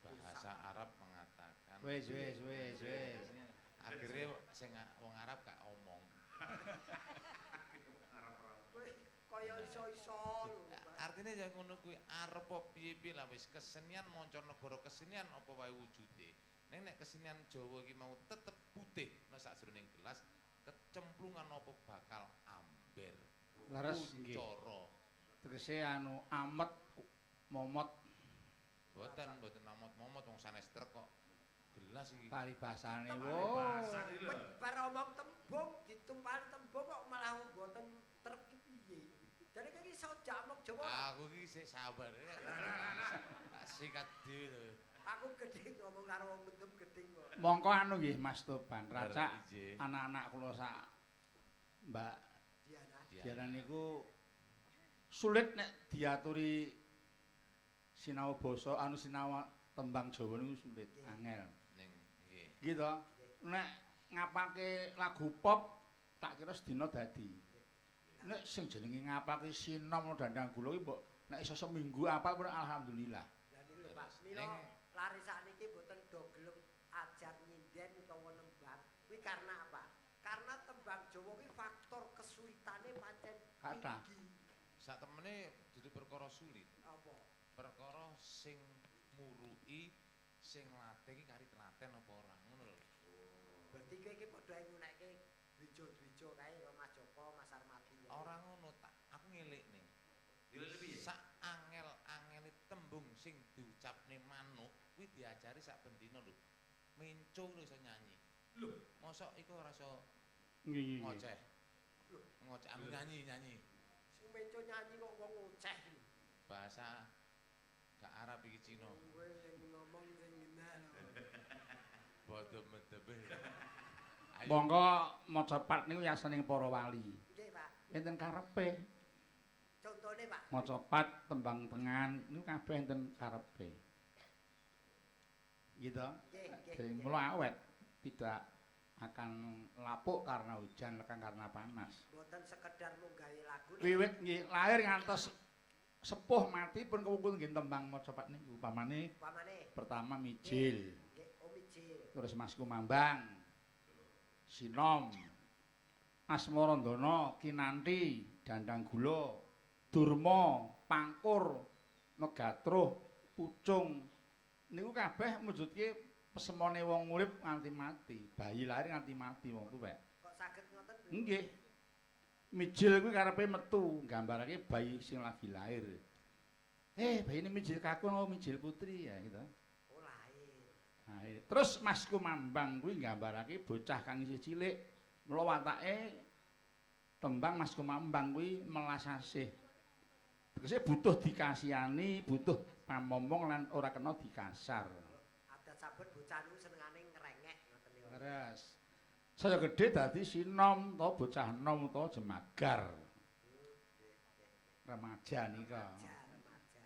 Bahasa Arab mengatakan Wis wis wis wis. akhirnya sing wong Arab gak omong. Kowe kaya iso-iso lho, Pak. Artinya ya ngono kuwi arep apa piye-piye lah wis kesenian mancanegara kesenian apa wae wujude. Ning nek kesenian Jawa iki mau tetep putih nek sakjroning gelas, kecemplungan apa bakal amber. Leres nggih. Kuncara. Tegese anu amet momot Mboten mboten amot-momot wong sanes trek kok. Gelas iki. paribasane. Wo. Paribasane lho. Bar omong tembung ditumpali tembung kok malah mboten trek ki piye. Jane iki iso jamok Jawa. Aku iki sik sabar. Tak sikat dhewe lho. Aku gedhe ngomong karo wong mendem gedhe kok. Mongko anu nggih Mas Topan, racak Ije. anak-anak kula sak Mbak Diana. Diana niku sulit nek diaturi sinau basa anu sinau tembang Jawa niku sulit, angel. Ning nggih. Nggih to? Nek ngapake lagu pop tak kira sedina dadi. Nek sing jenenge ngapake sinom dandang gula ki mbok nek iso seminggu apal pun alhamdulillah. Lah niku lho Pak, mila Ning- lare sakniki mboten do gelem ajar nyinden utawa nembang. Kuwi karena apa? Karena tembang Jawa kuwi faktor kesulitane pancen Kathah. tinggi. Sak temene dudu perkara sulit. Apa? Perkara sing muruki, sing latih iki kari telaten apa ora ngono lho. Berarti kowe iki padha ngunekke dwijo-dwijo kae karo Mas Joko, Mas Armadi. Ora ngono tak aku ngelikne. Ngelikne piye? Sak angel-angele tembung sing diucapne manuk kuwi diajari sak bendina lho. Menco lho iso nyanyi. Lho. Mosok iku ora iso Nggih nggih. ngoceh. Ngoceh anu nyanyi-nyanyi. Sing menco nyanyi kok wong ngoceh. Bahasa gak Arab iki Cina. Kowe sing ngomong sing genah lho. Bodho medebe. Ayo. Monggo maca pat niku yasaning para wali. Nggih, Pak. Enten karepe. Contone, Pak. Maca pat tembang tengan niku kabeh enten karepe. Gitu. Nggih, nggih. Jadi mula awet tidak akan lapuk karena hujan, lekang karena panas. Mboten sekedar mung gawe lagu. Wiwit nggih lahir ngantos sepuh mati pun kewungkul nggih tembang maca pat niku. Pamane Pamane pertama mijil, nggih Om Ijil. terus Mas Kumambang, Sinom, Asmarandana, Kinanti, Dandang Gula, Durma, Pangkur, Megatruh, Pucung. Niku kabeh mujudke pesemone wong urip nganti mati, bayi lahir nganti mati wong tuwek. Kok saged ngoten? Nggih. Mijil kuwi karepe metu, nggambarake bayi sing lagi lahir. Bayi ini mijil kakung oh mijil putri ya gitu. Oh, lahir. Lahir. Terus Mas Kumambang kuwi nggambarake bocah kang isih cilik. Mula watake tembang Mas Kumambang kuwi melas asih. Tegese butuh dikasihani, butuh pamomong lan ora kena dikasar. Adat sabet bocah niku senengane ngrengek ngoten niku. Leres. Saya gedhe dadi sinom utawa bocah nom utawa jemagar. Remaja nika. Remaja.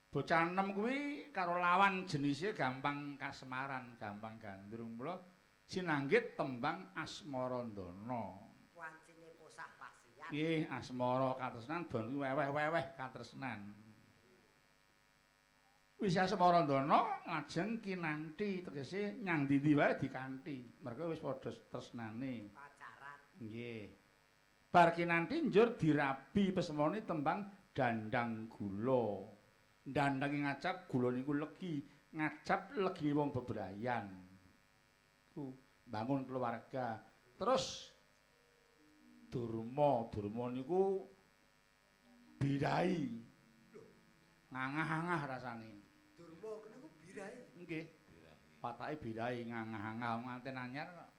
Bocah enem kuwi karo lawan jenise gampang kasemaran, gampang gandrung. Mula sinanggit tembang Asmarandana. Wancine posah pasian. Nggih, asmara katresnan don kuwi weweh-weweh katresnan. Wis Asmarandana lajeng kinanti tegese nyang ndi-ndi wae dikanthi. Merga wis padha tresnane. Pacaran. Nggih. Bar kinanti njur dirabi pesemone tembang dandang gula. Dandange ngacap gula niku legi, ngacap legi wong bebrayan. Ku bangun keluarga. Terus Durma, Durma niku birai. Ngangah-angah rasane. Durma niku birai. Nggih. Patake birai ngangah-angah nganten anyar kok.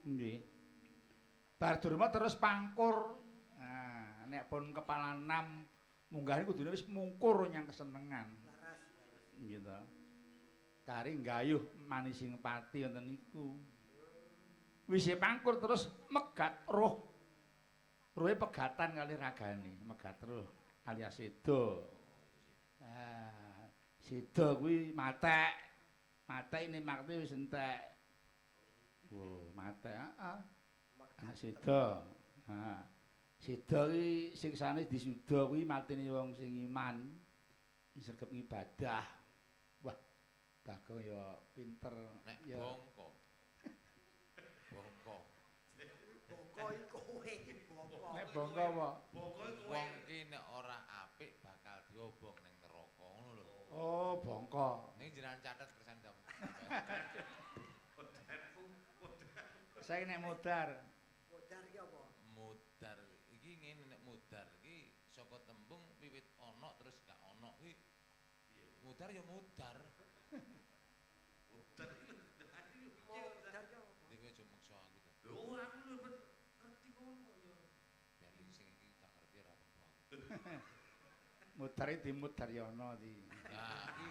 Nggih. Bar durma terus pangkur. Nah, nek pun kepala 6 munggah niku kudune wis mungkur nyang kesenengan. Gitu. Kari nggayuh manising pati wonten niku. Wis pangkur terus megat roh. Rohe pegatan kali ragane, megat roh alias seda. Ah, seda kuwi matek. Matek ini makte wis entek. Wo, matek heeh. Ah, seda. Ha. Seda kuwi siksane disuda kuwi matine wong sing iman. Sregep ngibadah. Wah, Bagong ya pinter Nek ya. bongko. Bongko. Bongko iki kowe iki bongko. Nek bongko apa? Bongko iku Wong ki nek ora apik bakal diobong ning neraka ngono lho. Oh, bongko. Ning jenengan catet kersan ta. Saya nek modar. Modar iki apa? Mudar iki ngene nek mudar iki saka tembung wiwit ana terus gak ana kuwi. Mudar ya mudar. Mudar iki Modar iki apa? Iki aja meksa aku to. Lho aku lho ngerti ngono ya. Bali sing iki gak ngerti ora apa-apa. Mudar iki dimudar-yono iki. Nah, iki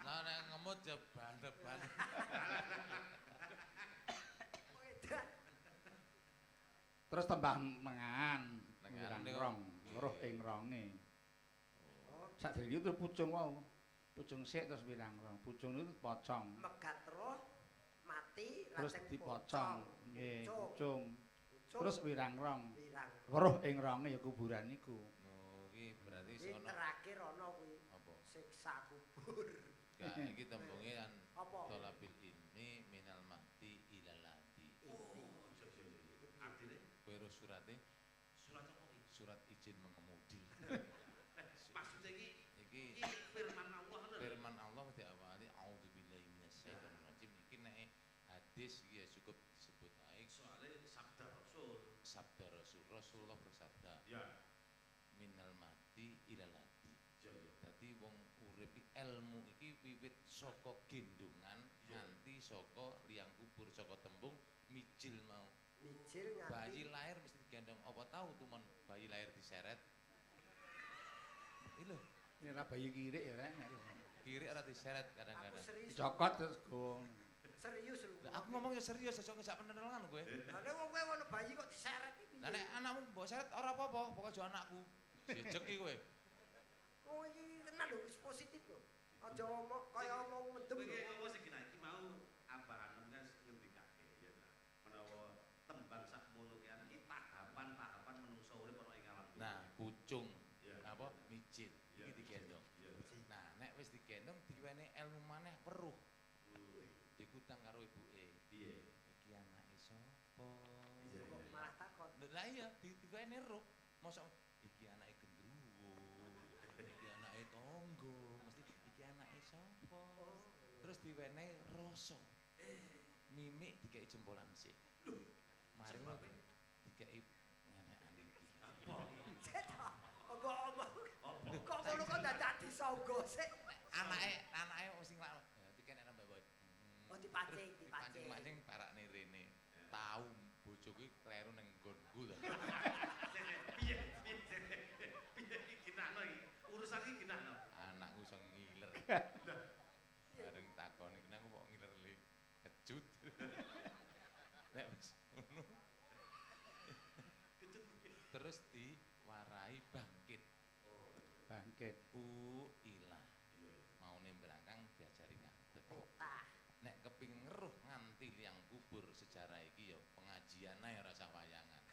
lah nek ngemut ya bantet-bantet. Edan. Terus tembang mengan, Nengan niku. rong, roh ing ronge. Sadurunge itu pucung wau. Pucung sik terus wirang rong. Pucung niku pocong. Megat roh mati Terus lajeng dipocong. Nggih, Pucung. pucung. Pucung. Terus wirang rong. wirang. Weruh ing ronge ya kuburan niku. Oh, iki berarti Iki sono terakhir ana kuwi apa? siksa kubur. Gak iki tembunge kan Apa? tolabil ilmi minal mahdi ilal lahdi. Oh, iya iya iya. Artine Kowe ro surate surat apa iki? surat izin mengemudi. Maksudnya iki Iki iki firman Allah ngono lho. firman Allah diawali auzubillahi minasyaitonir rajim. Iki nek hadis iki ya cukup disebut ae Soale sabda Rasul. sabda Rasul. Rasulullah bersabda Ya. minal mahdi ilal lahdi. Iya iya. Dadi wong urip iki ilmu iki wiwit saka gendongan Iya. nganti saka liang kubur saka tembung mijil mau. Mijil nganti Bayi lahir mesti digendong. Apa tahu tumen bayi lahir diseret? Iki lho, Ini ora bayi kirik ya rek. kiri ora diseret Aku kadang-kadang. serius. Dicokot terus gong. Serius lho. Lah aku ngomong ya serius aja ngejak penelengan kowe. Lah nek wong kowe ono bayi kok diseret iki piye? Lah nek anakmu mbok seret ora apa-apa, pokoke aja anakku. Jejeg iki kowe. Wong iki tenan lho wis positif lho. Aja omong kaya omong mendem Kowe lho. iki apa sing kena iki mau Abah Anom kan ngendikake ya ta. Menawa tembang sakmono ki ana iki tahapan-tahapan menungso urip ana ing alam dunya. Nah, pucung Iya. apa mijil Iya. iki digendong. Iya. Nah, nek wis digendong diwenehi ilmu maneh weruh. Dikutang karo ibuke. Piye? Iki anake sapa? Iya, Kok iya. malah takon. Lah iya, diwenehi roh. Mosok iki anake gendruwo, iki anake tangga, mesti iki anake sapa? Terus diwenehi rasa. Mimik dikei jempolan sik. Mari ngono dikei ngenekane iki. Apa? Cetok. Apa omong. Apa? Kok ngono kok dadak disangga sik. Anake anake mesti nglakno. Ya dikenek nambah boy. Oh dipancing, dipancing. Dipancing-pancing parakne rene. Tahu bojoku iki kleru ning nggonku to. Piye? Piye? Piye iki ginakno iki? Urusan iki ginakno. Anakku iso ngiler. Bareng takoni kena aku kok ngiler le. Kecut. Nek wis ngono Kecut piye? terus diwarai bangkit. Bangkit. U ilah. Maune brangkang diajari ngadeg. Tah. Nek kepingin ngeruh nganti liang kubur sejarah iki ya pengajian ae ora usah wayangan.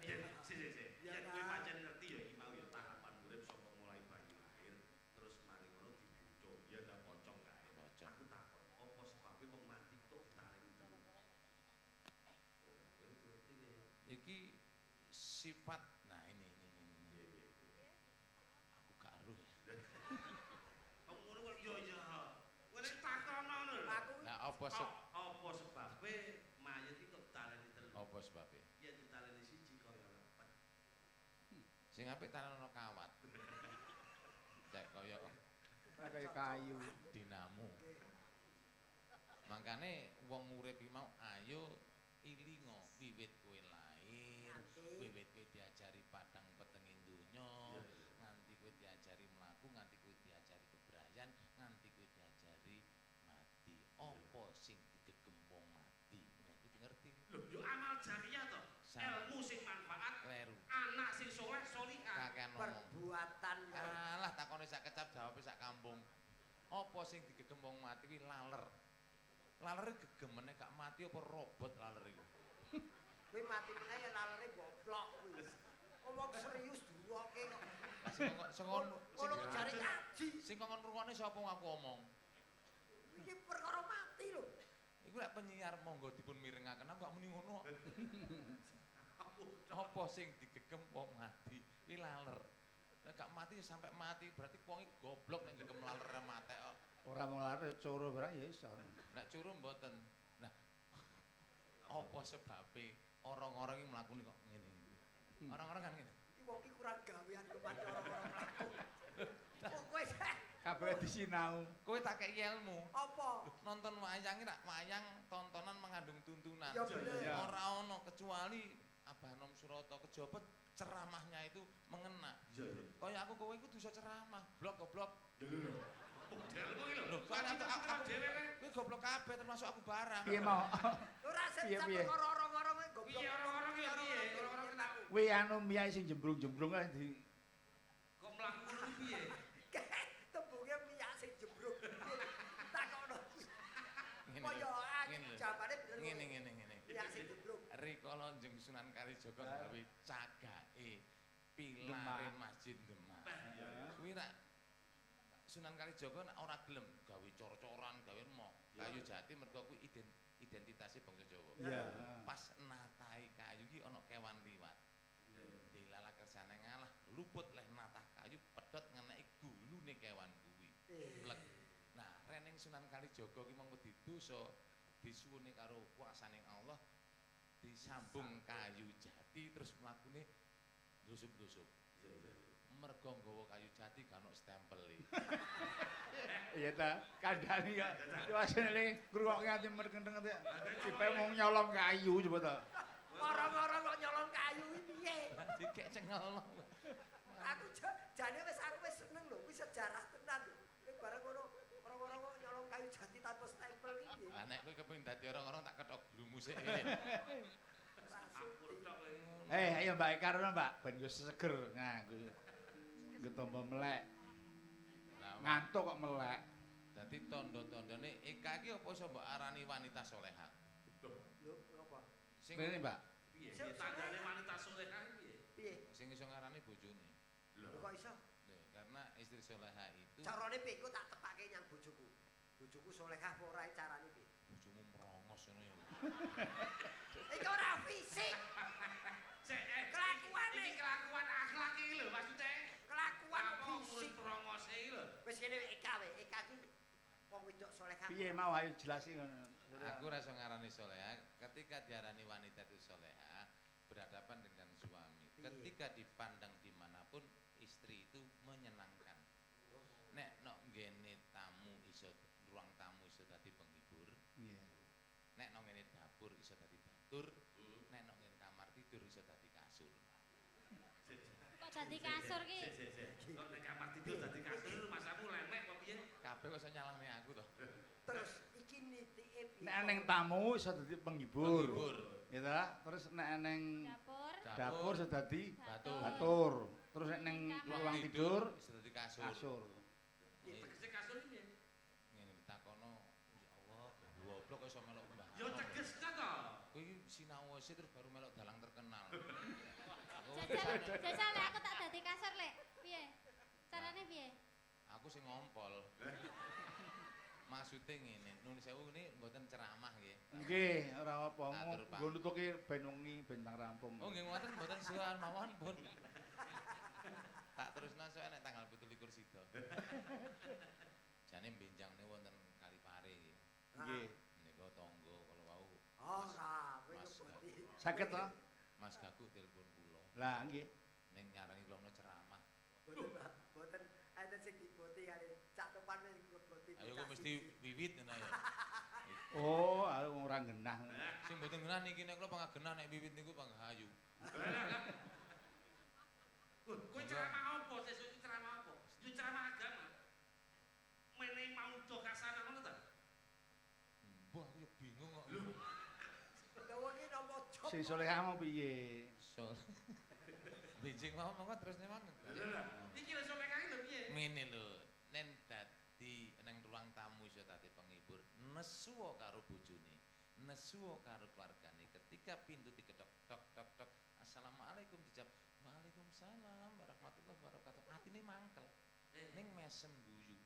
Iya, si si si. Ya, Yen kowe Kak. pancen ngerti ya iki mau ya tahapan urip saka mulai bayi lahir terus mari ngono dibucung ya ta pocong kae. Pocong. Aku takon, apa sebabe wong mati kok ditaleni telu? Oh, kowe ngerti ne. Iki sifat nah ini. Iya, iya, iya. Aku gak eruh ya. Wong ngono kok ya ya. Kowe nek takon ngono lho. Aku Nah apa se Apa sebabe mayit iki kok ditaleni telu? apa sebabe? Yen ditaleni siji kaya lepet. Sing apik tanano kawat. Cek kaya Kaya kayu. dinamo. Mangkane wong urip iki mau ayo Ilingo wiwit kowe lahir, wiwit kowe diajari padang petenge donya, nganti kowe diajari mlaku, nganti kowe diajari kebrayan, nganti kowe diajari mati. Apa sing digegem wong mati? Nek iki ngerti. Lho, yo amal jariah to. Ilmu sing manfaat, Kleru. Anak sing soleh solihah. Kakean ngomong. Perbuatan yang Alah takone sak kecap jawabe sak kampung. Apa sing digegem wong mati kuwi laler. Laler gegemene gak mati apa robot laler iku. Kuwi mati meneh ya lalere goblok kuwi. Ngomong serius durungoke kok. Sing sing Ngono kok jare ngaji. Sing kok ngrungokne sapa aku omong. Iki perkara mati lho. Iku lek penyiar monggo dipun mirengaken aku gak muni ngono. Apa sing digegem wong mati kuwi laler. Nek gak mati ya sampai mati berarti wong iki goblok nek gegem laler mate kok. Ora mung laler coro barang ya iso. Nek curu mboten. Nah, apa sebabe orang-orang iki mlakune kok ngene iki? Orang-orang kan ngene. Iki wong iki kurang gawean kepada orang-orang mlaku. Kok kowe Kabeh disinau. Kowe tak kei ilmu. Apa? Nonton wayang iki rak wayang tontonan mengandung tuntunan. Ya bener. Ora ono kecuali Abah Nom Suroto kejaba ceramahnya itu mengena. Iya, iya. Kaya aku kowe iku bisa ceramah, blok goblok. Modelmu iki lho. Lho, soalnya aku dhewe kan. Kowe goblok kabeh termasuk aku barang. Piye mau? Ora sing Piye, piye? perkara orang-orang kowe goblok. Piye orang-orang iki piye? Orang-orang kena Kuwi anu miyake sing jembrung-jembrung kae di kok mlaku ngono piye? Tembunge miyak sing jebruk. Takono. Ngene Kaya lho, aku ngene lho. jawabane bener. Ngene ngene ngene. Miyak sing jebruk. Rikala Njeng Sunan Kalijaga gawe cagake pilare Masjid Demak. Kuwi rak Sunan Kalijaga nek ora gelem gawe cor-coran, gawe moh kayu jati mergo kuwi identitasé bangsa Jawa. Iya. Pas natahi kayu iki ana kewan liwat. Dilala kersane ngalah, luput leh natah kayu pedhot ngeneki gulune kewan kuwi. Plek. Nah, rening Sunan Kalijaga ki mung wedi dosa disuwune karo kuasane Allah disambung kayu jati terus mlakune ndusup-ndusup. Mergo nggawa kayu jati gak ono stempele. Iya ta, kandhani kok. Diwasene ngrungokke ati merkenteng ati. Sipe mung nyolong kayu coba ta. Orang-orang kok nyolong kayu iki piye? Dikek cengel. Aku jane wis aku wis seneng lho, kuwi sejarah tenan lho. Nek bareng ngono orang-orang kok nyolong kayu jati tanpa stempel iki. Lah nek kowe kepengin dadi orang-orang tak kethok gulumu sik. Ayo Mbak Eka rono Mbak, ben yo seger. Nah, kuwi ketompo melek. Ngantuk kok melek. Dadi tandha-tandhane Eka iki apa iso mbok arani wanita solehah? Lho, ngopo? Sing Rene, Mbak. Piye? Tandane wanita solehah piye? Piye? Sing iso ngarani bojone. Lho kok iso? Lho, karena istri solehah itu carane piye? Engko tak tepake nyang bojoku. Bojoku solehah apa ora carane piye? Bojomu merongos ngono ya. Iki ora fisik. Kelakuane iki kelakuan akhlak iki lho maksudnya. Kelakuan fisik prongose iki lho. Wis kene Eka we, Eka ki wong wedok solehah. Piye mau ayo jelasin ngono. Aku ora iso ngarani solehah, ketika diarani wanita itu solehah berhadapan dengan suami. Ketika dipandang dimanapun istri itu menyenangkan. Nek nok nggene tamu iso ruang tamu iso dadi penghibur. Iya. Nek nok ngene dapur iso dadi batur, nek nok ngene kamar tidur iso dadi kasur. Kok dadi kasur ki? Kok nek kamar tidur dadi kasur, masamu lemek apa piye? Kabeh kok iso nyalahne aku to. Terus iki nitike piye? Nek neng tamu iso dadi penghibur. Penghibur. Ya ta? Terus nek neng Dapur, dapur iso dadi Batur. batur. Terus nek neng ruang tidur iso dadi kasur. kasur. Tegese kasur iki piye? Ngene takono, ya Allah, goblok kok iso melok Mbah. Ya tegesna to. Kowe iki sinau sik terus baru melok dalang terkenal. Jajal, jajal lek aku tak dadi kasur lek. Piye? Carane piye? Aku sing ngompol. Maksude ngene, nun sewu ini mboten ceramah nggih. Nggih, ora apa. Atur, Pak. Nggo nutuki ben wengi ben tang rampung. Oh nggih ngoten mboten suwan mawon pun. Tak terusna sok nek tanggal 27 sida. Jane benjangne wonten Kalipare nggih. Nggih. Menika tangga kala wau. Ora, kowe Mas ngeboti. Saged to? Mas Gagu telepon kula. Lah nggih. Ning nyarangi kula ceramah. Mboten, Pak. Mboten enten sing diboti kali Cak Topan wis ngeboti. Ayo kok mesti wiwit ngono ya. Oh, aku ora genah. Sing mboten genah niki nek kula pangagenah nek wiwit niku panghayu. Kowe ceramah apa sesuk iki ceramah apa? Yo ceramah agama. Mene maudo kasana ngono ta? Mbah aku yo bingung kok. Lho. Lha wong iki nampa job. Sing solehah mau piye? Sol. Benjing mau monggo terusne mon. Lho iki lho solehah lho piye? Ngene lho, nen dadi nang ruang tamu iso dadi penghibur, nesuwa karo bojone, nesuwa karo keluargane. Ketika pintu diketok tok tok tok, assalamualaikum dijawab, waalaikumsalam warahmatullahi wabarakatuh. Atine mangkel. Ning mesem guyu.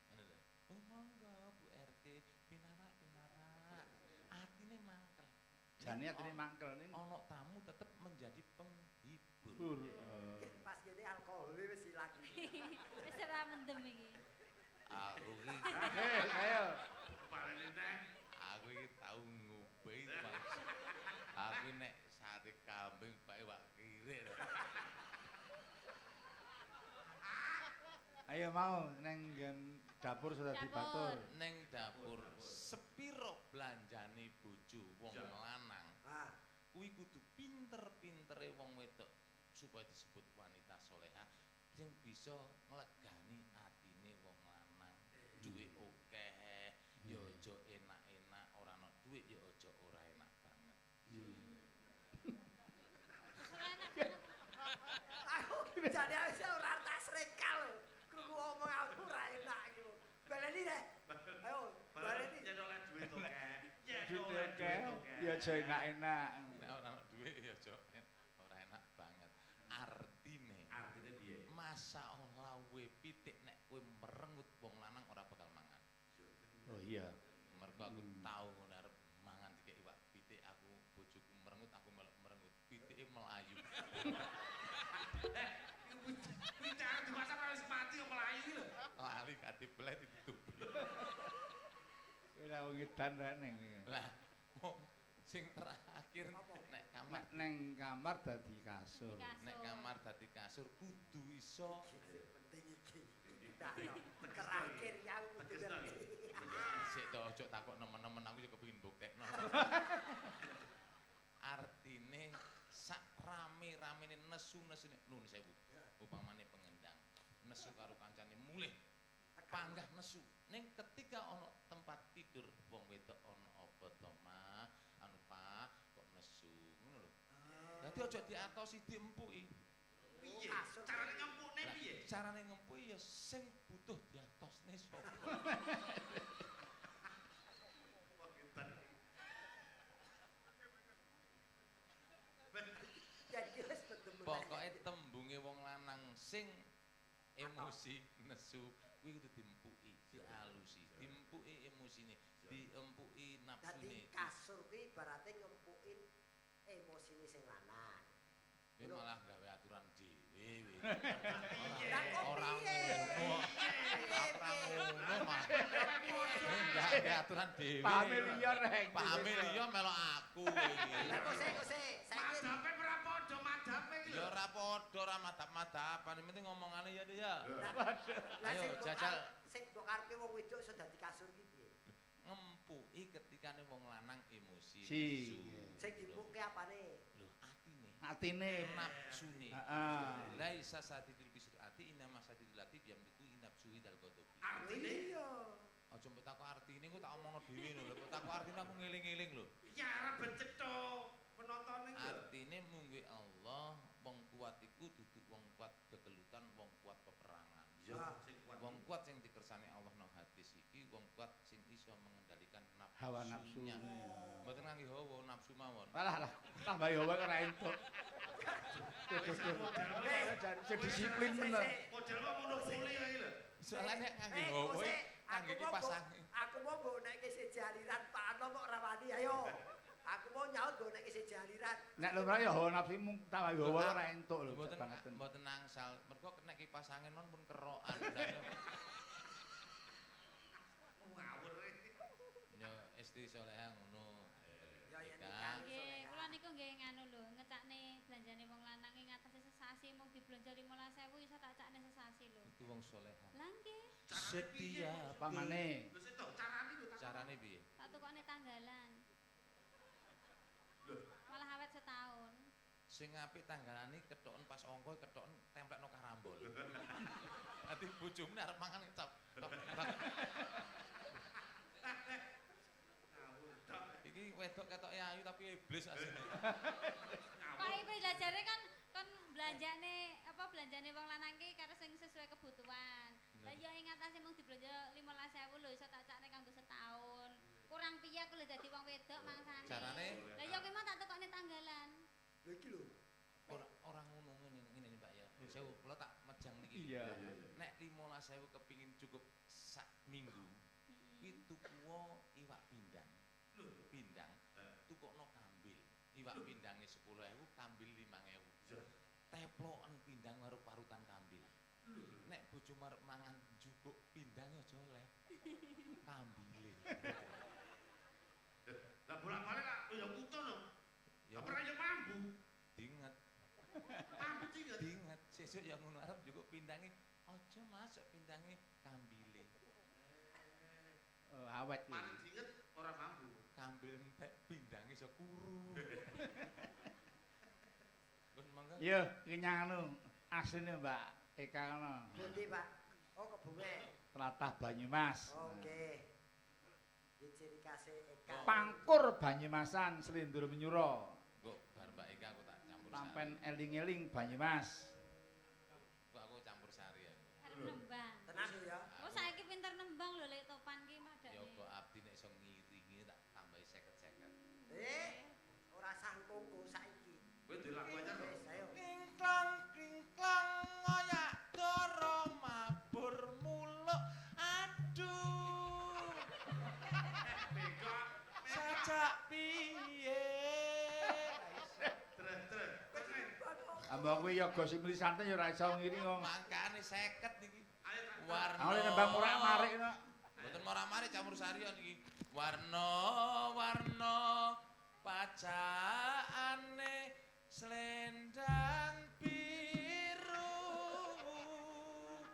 Ngono lho. Oh monggo Bu RT, pinarak pinarak. Atine mangkel. Jane atine mangkel ning ana tamu tetep menjadi penghibur. Pas ngene alkohol wis ilang. Wis ora mendem iki. Aku iki ayo. Aku iki tau ngombe Mas. Aku nek sate kambing pak iwak kirik. Ayo mau neng nggen dapur sudah dibatur. Neng dapur sepiro belanjane bojo wong lanang. Kuwi kudu pinter-pintere wong wedok supaya disebut wanita solehah sing bisa nglegani atine wong lanang. Duit akeh, ya aja enak-enak, ora ana duit ya aja ora enak banget. Aku jane wis ora tas rekal. Krungu omong aku ora enak iki. Baleni deh. Ayo, baleni. Yen oleh duit akeh. Duit akeh, ya aja enak-enak. Nek ora ana duit ya aja ora enak banget. Artine piye? Masa lawe pitik nek kowe merengut wong lanang ora bakal mangan. Oh iya. Mergo aku tau ngono arep mangan dikek iwak pitik aku bojoku merengut aku melok merengut pitike melayu. Pitik arep dimasak wis mati kok melayu iki lho. Lali kate belet ditutupi. Kowe wong edan rek ning. Lah sing terakhir nek kamar neng kamar dadi kasur. Nek kamar dadi kasur kudu iso penting iki. Terakhir yang kudu ngerti. Sik to aja takok nemen-nemen aku yo kepengin buktekno. Artine sak rame-ramene nesu-nesune nun sewu. Upamane pengendang nesu karo kancane mulih panggah nesu. Ning ketika ana tempat tidur wong wedok ana apa to mah anu Pak kok nesu ngono lho. Dadi aja diatosi diempuki. Piye? Carane ngempukne piye? Carane ngempuki ya sing butuh diatosne sapa. Pokoke tembunge wong lanang sing emosi nesu kuwi kudu diempuki, dialusi, diempuki emosine, diempuki nafsune. Dadi kasur kuwi ibarate ngempuki emosine sing lanang. Kowe malah gawe aturan dhewe. Ora ngono. Ora ngono, Mas. Gawe aturan dhewe. Pahame liya rek. Pahame liya melok aku kowe iki. Lah kok sik saiki madhape ora padha madhape iki lho. Ya ora padha ora madhap-madhapan, penting ngomongane ya ya. Ayo jajal sing mbok karepe wong wedok iso dadi kasur iki piye? Ngempuki ketikane wong lanang emosi. Sing dimpukke apane? Lho atine. Atine nafsune. Heeh. Laisa sadidil bisir ati inama sadidil ati biamdiku nafsuhi dal ghadabi. Artine iya. Aja mbok takok artine engko tak omongno dhewe lho. Mbok takok artine aku ngeling-eling lho. Ya arep becetho penontone lho. Artine mungguh Allah wong kuat iku dudu wong kuat gegelutan, wong kuat peperangan. Iya, sing kuat. Wong kuat sing dikersane Allah nang hadis iki wong kuat sing iso mengendalikan nafsunya. Hawa nafsune. Mboten ngangge hawa nafsu mawon. Alah lah, tambahi hawa ora entuk. Sing disiplin bener. Model kok monopoli ae lho. Soale nek ngangge hawa ngangge kipas angin. Aku mau mbok nek siji aliran Pak Ano kok ora wani ayo. Aku mau nyaut mbok nek siji aliran. Nek lumrah ya hawa nafsumu tambahi hawa ora entuk lho. Mboten angsal. Mergo nek kipas angin non pun kerokan. Ngawur. Ya istri soleha ngono. Ya yen nggih, kula niku nggih nganu lho, ngecakne belanjane wong lanang ing atase sesasi mung diblanja 15.000 iso tak cakne sesasi lho. Itu wong soleha. Lah nggih. Setia pamane. Lho sik to, carane lho takon. Carane piye? Tak tukokne tanggalan. Malah awet setahun. Sing apik tanggalane kethoken pas angka kethoken templekno karambol. Dadi bojomu nek arep mangan cap. Iki wedok ketoke ayu tapi iblis asline. Kok iki belajarnya kan kon belanjane apa belanjane wong lanang ki karo sing sesuai kebutuhan. Lah ya ing atase mung diblanja 15.000 lho iso tak cakne kanggo setahun. Kurang piye aku lho dadi wong wedok mangsane. Carane? Lah ya kuwi mau tak tukokne tanggalan. Lho iki lho. Ora ngono ngene Pak ya. Sewu kula tak mejang niki. Iya. Nek 15.000 kepingin cukup sak minggu, kuwi tuku iwak pindang. Pindang tukokno kambil. Iwak pindange 10.000, kambil 5.000. Teploken pindang karo parutan kambil. Nek bojo arep mangan njukuk pindange aja oleh. Kambile. Lah bolak-balik lah ya kuto lho. Ya Ora ya mambu. Dinget. Mambu dinget. Dinget sesuk ya ngono arep njukuk pindange aja masuk pindange kambile. Oh, awet iki. Paling dinget ora mambu. Kambil entek pindange iso kuru. Pun monggo. Iya, iki nyang anu asline Mbak Eka ngono. Pundi, Pak? Oh, kebunge. Tlatah Banyumas. Oke. Iki ciri khase Eka. Pangkur Banyumasan Slindur Menyura. Engko bar Mbak Eka aku tak campur sari. Sampen eling-eling Banyumas. Engko aku campur sari ya. Arep nembang. Tenan ya. Oh saiki pinter nembang lho lek topan ki madake. Ya kok abdi nek iso ngiringi tak tambahi 50-50. Ora sah kongko saiki. Kowe duwe lagu anyar to? Wis, ayo. Kingklang kingklang ngoyak doro mabur muluk aduh. Sajak piye? Terus. Ambok kuwi yoga sing muni santen ya ora iso ngiring wong. Mangkane 50 niki. Ayo tak Warna. Aku nembang morak-marik no. Mboten morak-marik campur sari niki. Warna-warna pacakane selendang biru.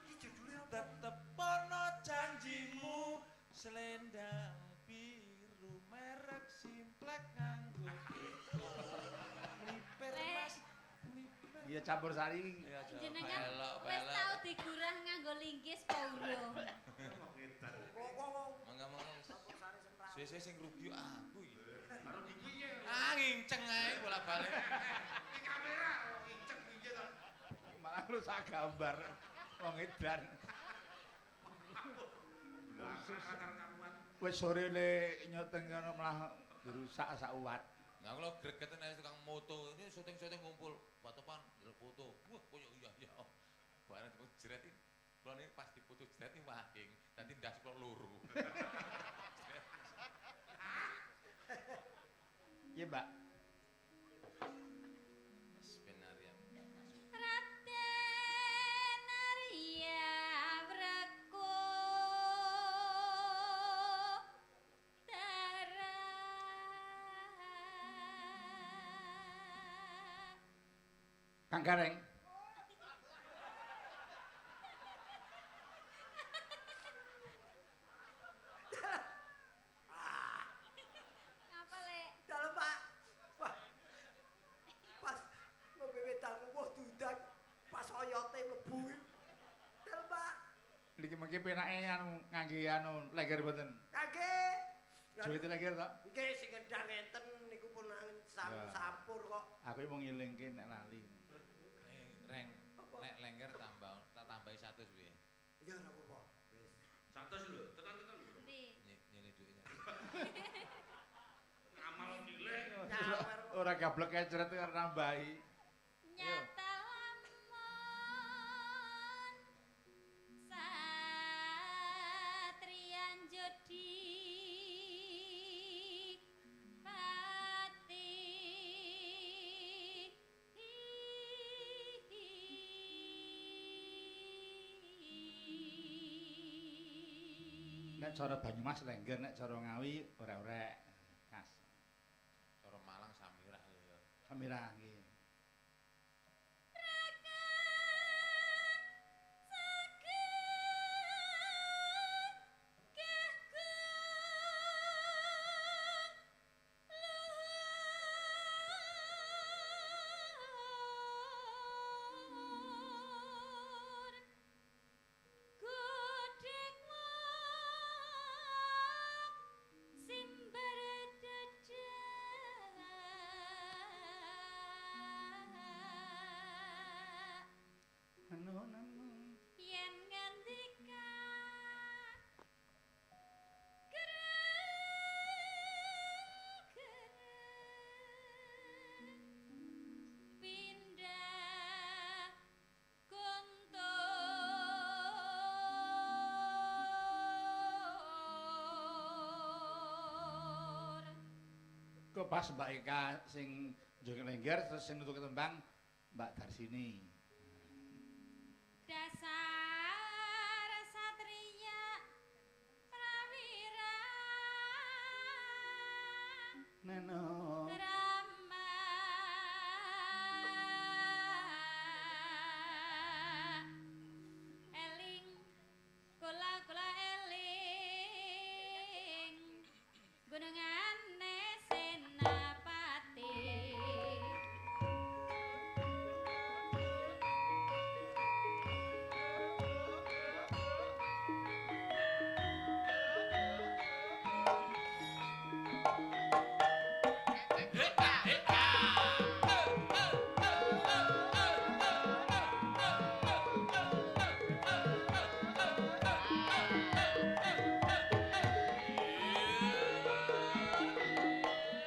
Iki judule apa? Tetep ana janjimu selendang biru merek simplek nganggo kiko. Mlipir Mas, mlipir. Iya campur sari iki. Ya, Jenengan pelok, wis pelok. tau digurah nganggo linggis apa urung? Wong wong wong. Mangga-mangga wis. Campur sari semrawut. Suwe-suwe sing rugi aku iki. Karo iki piye? Ah nginceng ae bolak-balik. Iki kamera nginceng piye to? Malah rusak gambar wong edan. Karuan. Wis sore le nyoteng ngono malah dirusak sak uwat. Nah, kalau gregeten ae tukang moto, ini syuting-syuting ngumpul, patopan ndelok foto. Wah, koyo iya iya. Bareng difoto jret iki. Kula niki pas difoto jret iki wahing, dadi ndas kula loro. Iya, Mbak. Sebenarnya Raden Arya Wreku Dara. Kang Gareng. Ngapa lek? Dalem, Pak. Wah. Pas ngombe wedang wah diundang pas oyote mlebu. Dalem, Pak. Niki mengki penake anu ngangge anu lengger mboten. Kangge. Juwite lengger to? Nggih sing kendang enten niku pun sampur kok. Aku iki mau ngilingke nek lali. Reng, nek lengger tambah tak tambahi 100 piye? Ya ora apa-apa. Wis. 100 lho, tenan-tenan lho. Endi? Nyene duitnya. Ngamal nilai. Nyawer. Ora gablek kecret karo nambahi. Nyata lamun satriyan jodi pati. Nek cara Banyumas lengger, nek cara Ngawi orek-orek khas. Cara Malang Samirah ya. Samirah nggih. Raka saged gaguh Iku pas Mbak Eka sing joget lengger terus sing nutuki tembang Mbak Darsini. Dasar satria prawira Neno. Rama eling kula-kula eling gunungane Senapati.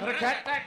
Regetek.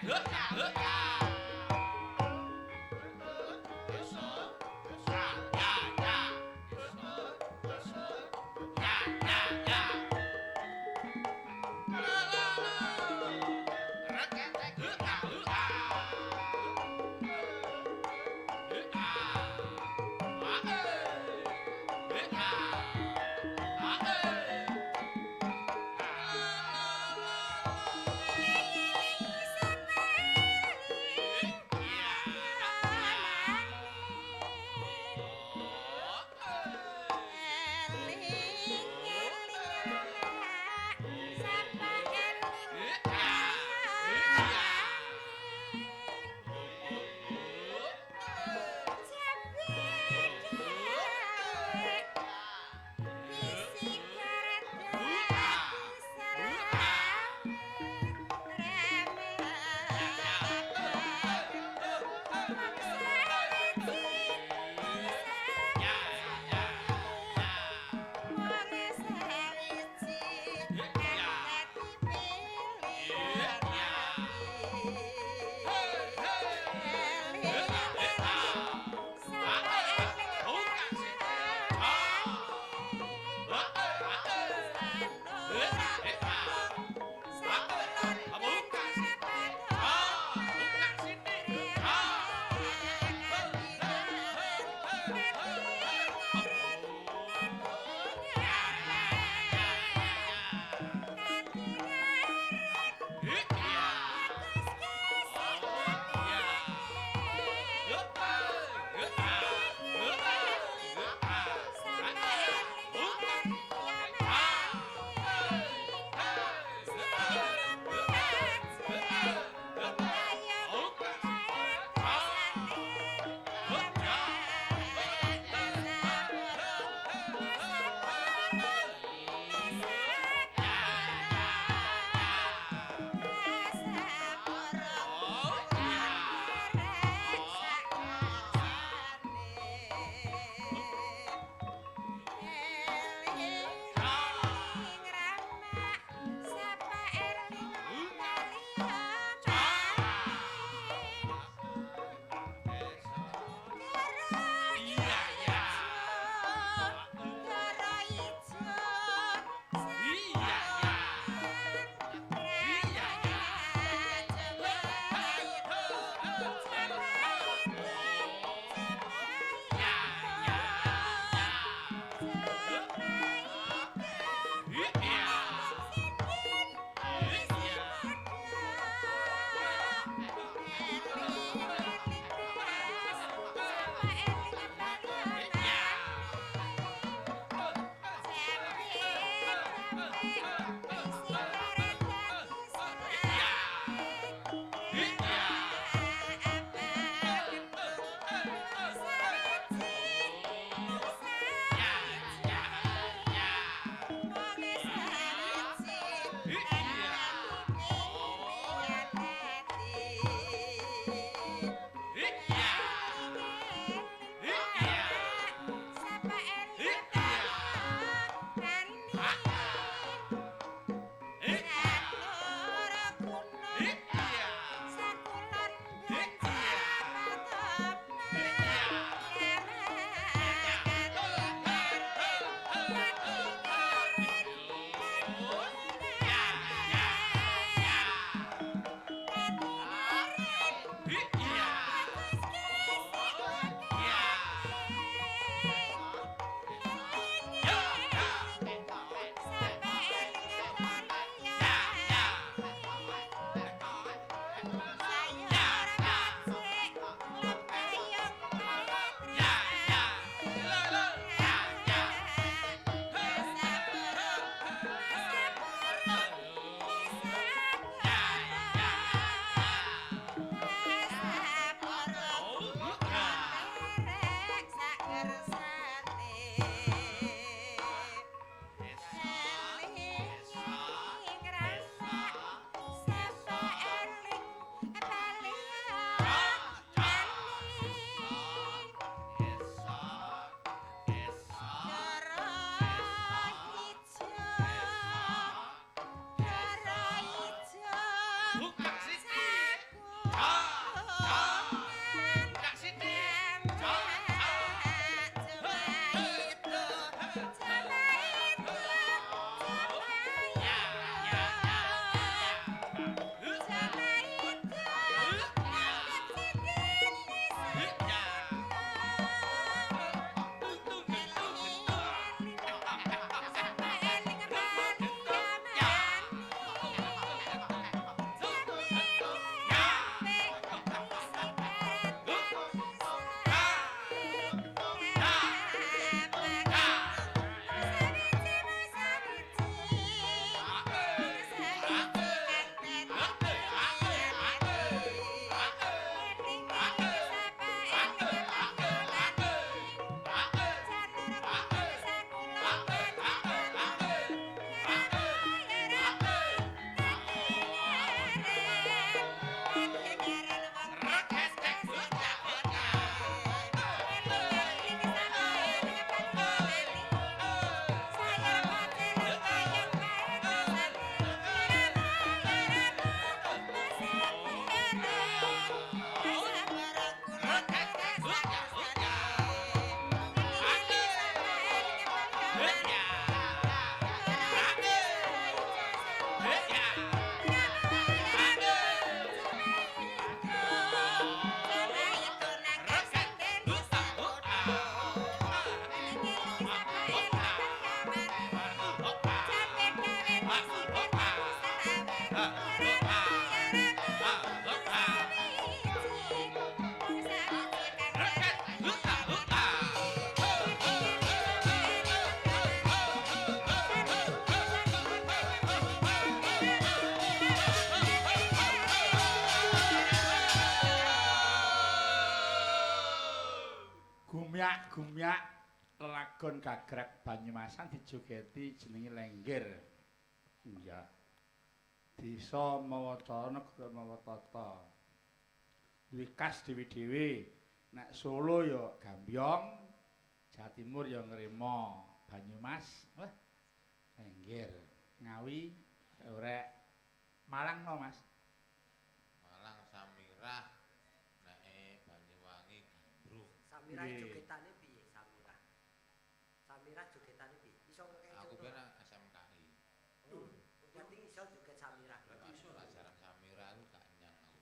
Gumyak-gumyak lelagon gagrak Banyumasan dijogeti jenenge Lengger. Iya. Desa mawa cara negara mawa tata. Duwe kas dhewe-dhewe. Nek Solo ya Gambyong, Jawa Timur ya Ngremo, Banyumas, wah Lengger. Ngawi orek Malang no, Mas. Malang Samirah. Nek Banyuwangi Gandrung. Samirah jogetane piye Samirah? Samirah jogetane piye? Iso ngekek Aku ben SMKI. Oh, berarti iso joget Samirah. Berarti iso ajaran Samirah aku gak nyang aku.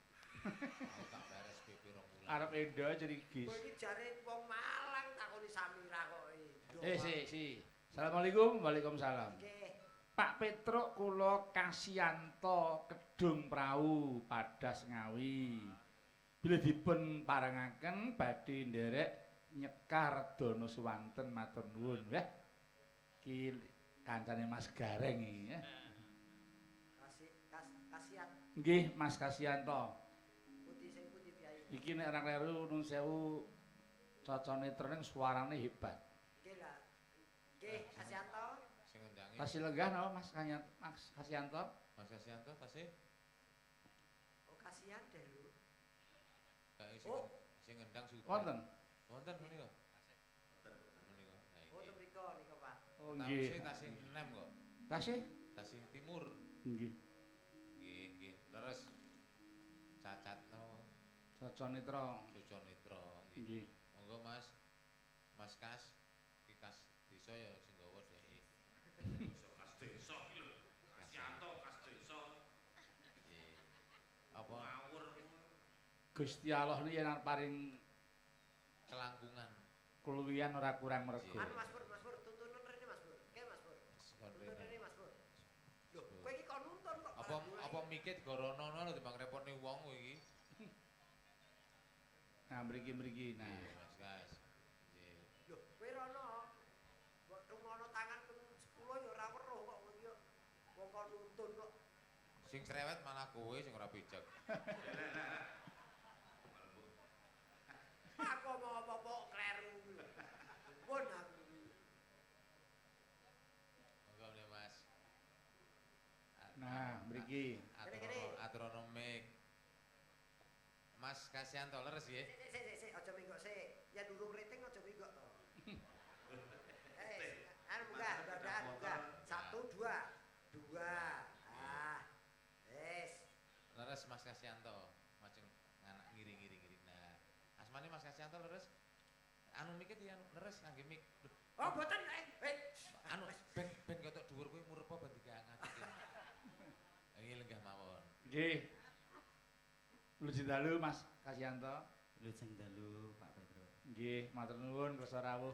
Aku tak bayar SPP 2 wulan. Arep endo jadi gis. Kowe iki jare wong Malang takoni Samirah kok endo. Si. Assalamualaikum, waalaikumsalam. Nggih. Pak Petruk kula Kasianto Kedung Prau Padas Ngawi. Bilih dipun parengaken badhe nderek nyekar dana suwanten matur nuwun. Wah. Iki kancane Mas Gareng iki ya. Kasihan. Nggih, Mas Kasianto. Putih sing putih piye? Iki nek ora kleru nun sewu cocone treneng suarane hebat. Nggih lah. Nggih, Kasianto. Sing ngendangi. Tasih lenggah napa Mas Kasianto? Mas Kasianto? Mas Kasianto tasih. Oh, kasihan deh lu. Kae Oh. sing ngendang sudah. Wonten. Wonten menika. Menika. Oh, mriko nika, Pak. Oh nggih. Tasih enem kok. Tasih? Tasih timur. Nggih. Nggih, nggih. Terus cacatno Coconitra. Coconitra. Nggih. Monggo Mas. Mas Kas, iki kas desa ya sing gawa dheke. Kas desa iki lho. Kasianto kas desa. Nggih. Apa Ngawur. Gusti Allah ni yen arep paring kelangkungan keluwihan ora kurang mergo. Anu Mas Pur, Mas Pur, tuntunan rene Mas Pur. Oke Mas Pur. Tuntun rene Mas Pur. Lho, kowe iki kon nuntun kok. Apa apa mikir digorono lho timbang repotne wong kowe iki. Nah, mriki-mriki nah. Nggih, Mas Kas. Nggih. Lho, kowe rono. Mbok rungono tangan ping 10 ya ora weruh kok kowe iki. Wong kon nuntun kok. Sing cerewet malah kowe sing ora bijak. Aku omong apa-apa kleru kuwi. Pun aku iki. Monggo nih Mas. Nah, mriki. Aturono mic. Mas Kasianto leres nggih. Sik sik sik sik aja minggok sik. Yen durung rating aja minggok to. Eh, anu munggah, dadakan munggah. 1 2 2. Ah. Wis. Leres Mas Kasianto. Majeng anak ngiring-ngiring. Nah, asmane Mas Kasianto leres. Anu mike di anu leres ngangge mic. Lho, Oh, mboten anu ben ketok dhuwur kowe murepa ben digangatike. Iki lenggah mawon. Nggih. Wilujeng dalu Mas Kasianto. Wilujeng dalu Pak Petro. Nggih, matur nuwun kersa rawuh.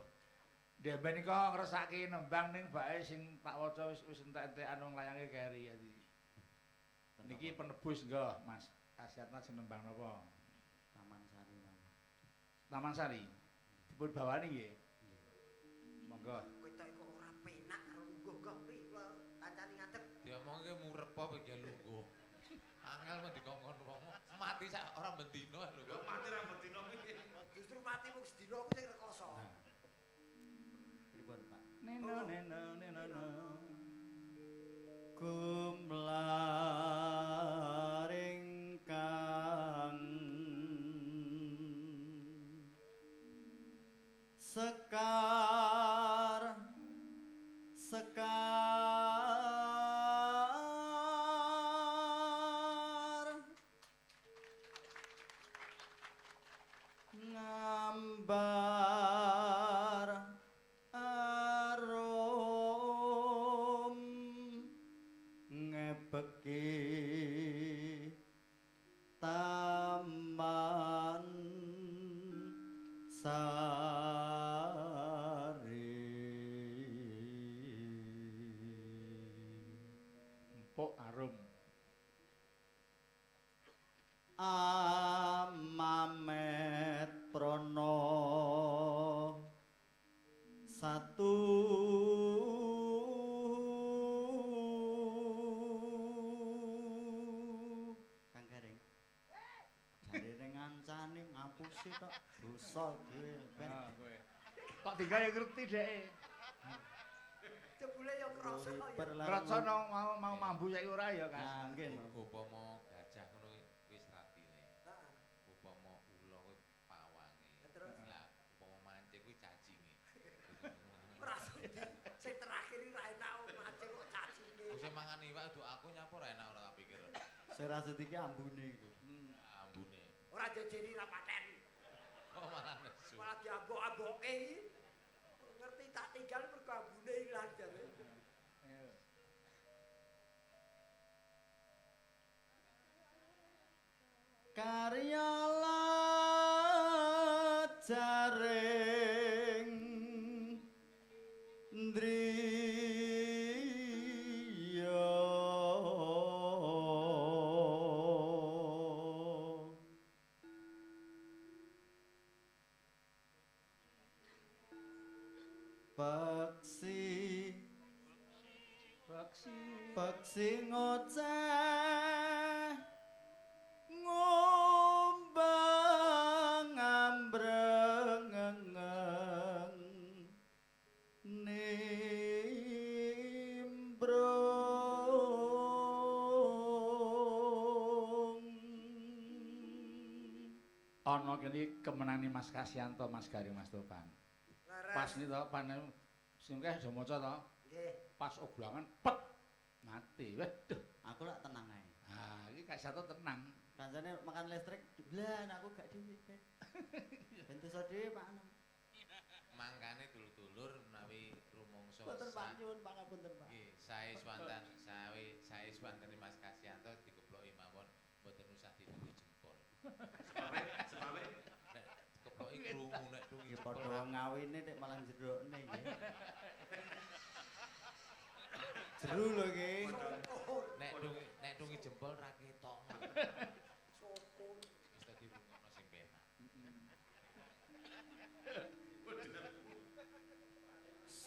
Ndembe nika ngresake nembang ning bae sing tak waca wis entek-entekan wong layange keri ati. Niki penebus nggih Mas Kasianto ajeng nembang napa? Taman Sari mawon. Taman Sari. Dipun bawani nggih. Monggo. Ketok kok ora penak karo lungguh kok mri kula kancane ngadeg. Diomongke murepa ben ge lungguh. Angel men dikongkon wong mati sak ora bendina lho kok. Mati ra bendina kuwi. Justru mati mung sedina kuwi sing rekoso. Pripun Pak? Neno neno neno no. Gumlaring kang sekar sekar ngambar arum. Depok Arum. Amamet prana satu Kang Gareng. Jarene ngancani ngapusi tok dosa dhewe ben. Ah, kowe. Kok tinggal ya ngerti dhek. Jebule ya krasa ya. Krasa mau mau mambu saiki ora ya, Kas. Nah, nggih. Upama gajah ngono wis ratine. Heeh. Upama ula kuwi pawange. Terus? Lah upama mancing kuwi cacinge. Ora sudi. Sing terakhir iki ra enak mancing kok cacinge. Wis mangan iwak kudu aku nyapa ora enak ora tak pikir. Sing ra sudi ki ambune iku. Ambune. Ora jejeri ra paten. Kok malah nesu. Malah diambok-ambokke iki. Ngerti tak tinggal mergo ambune ilang jare. Karya jaring ndriya Peksi Peksi peksi ngoceh ngombang ambrengeng nimbrung. Ana kene kemenane Mas Kasianto, Mas Garing, Mas Topan. Pas ni to panen sing kae aja maca to. Nggih. Pas oglangan pet mati. Waduh, aku lak tenang ae. Ah, iki Kasianto tenang. Kancane makan listrik, lah aku gak dhewe ben. Ben dosa dhewe Pak Anom. Mangkane dulur-dulur menawi rumangsa Mboten Pak nyuwun pangapunten Pak. Nggih, sae swanten, sae sae swantene Mas Kasianto dikeploki mawon mboten usah ditunggu jempol. Sebabe, sebabe nek dikeploki krungu nek dungi Nggih jempol. padha ngawine nek malah jerokne nggih. Jeru lho nggih. Nek dungi jempol ra ketok. Syukur. Wis dadi rungokno sing penak.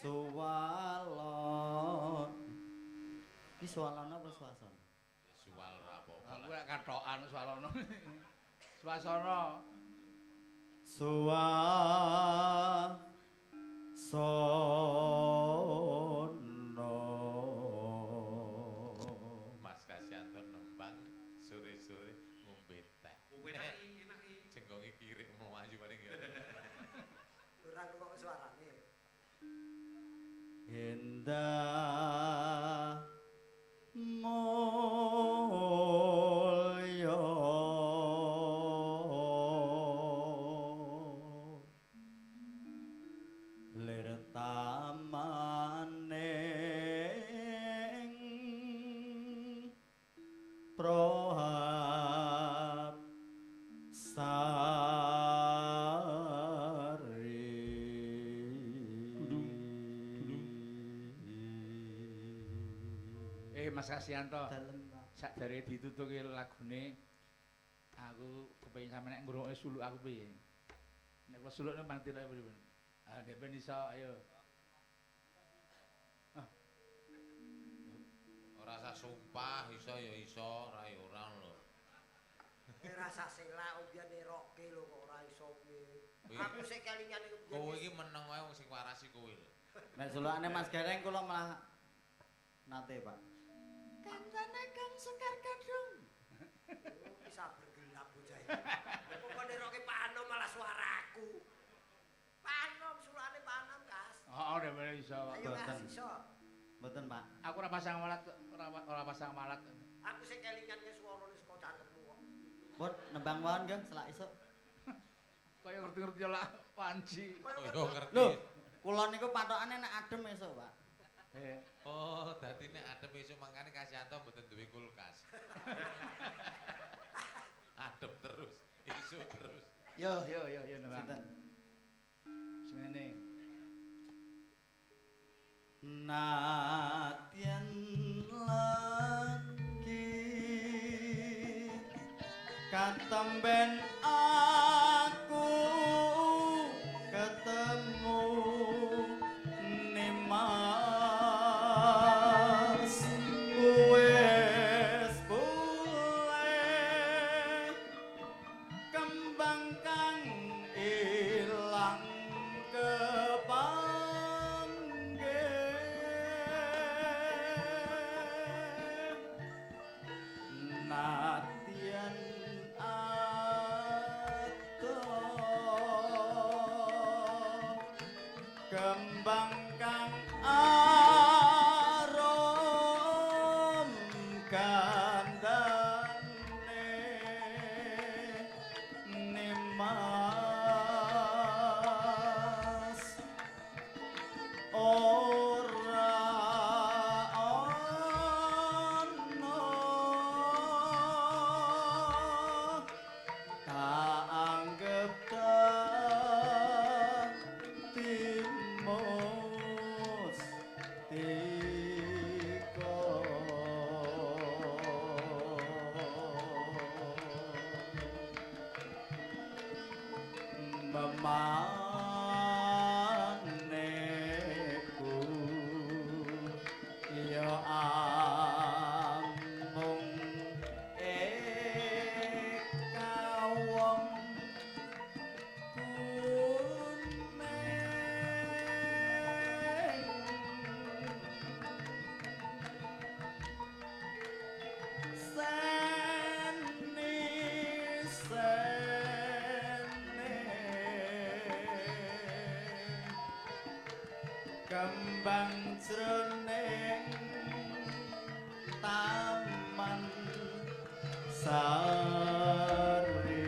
Suwalon. Ki suwalana apa suwasana? Suwal ora apa-apa. Aku lek kathokan suwalana. Suasana. Suwasana. Mas Kasianto nembang sore-sore ngombe teh. Enak iki, enak iki. Jenggonge kirik mlayu paling ya. Ora ngrungokne suarane. Endah mulya lir tamaning prohab sari. Mas Kasianto, Dalem, Pak. Sakdare ditutuki lagune aku kepengin sampe nek ngrungokke suluk aku piye. Nek kula sulukne pang tilake pripun? Ah, nek ben iso ayo. Ah. Ora usah sumpah, iso ya iso, ora ya ora lho. Ora usah selak mbiyen nerokke lho kok ora iso piye. Aku sik kelingan iku biyen. Kowe iki meneng wae wong sing warasi kowe lho. Nek sulukane Mas Gareng kula malah nate, Pak. Kancane Kang Sekar Gadung. Bisa bergelap bocah iki. Kok nerokke Pak Anom malah suaraku. Pak Anom sulukane Pak Anom, Kas. Heeh, nek ben iso. Ayo Kas iso. Mboten, Pak. Aku ora pasang malat, ora pasang malat. Aku sik kelingan ke suarane saka cangkemmu kok. Pun nembang mawon nggih selak esuk. Kaya ngerti-ngerti lah panji. Oh, ngerti. Lho, kula niku pathokane nek adem esuk, Pak. Oh, dadi nek adem esuk mangkane Kasianto mboten duwe kulkas. Adem terus, isuk terus. Yo yo yo yo nembang. Sinten? Semene. Nadyan Katemben aku ketemu Nimas wis boleh kembang kang ilang kepanggih nadyan adoh kembang kang arum kandhane Nimas ora ana tak anggep dadi mustika. Memaneku ya amung ekawong kuning seni sene kembang jroning taman sari.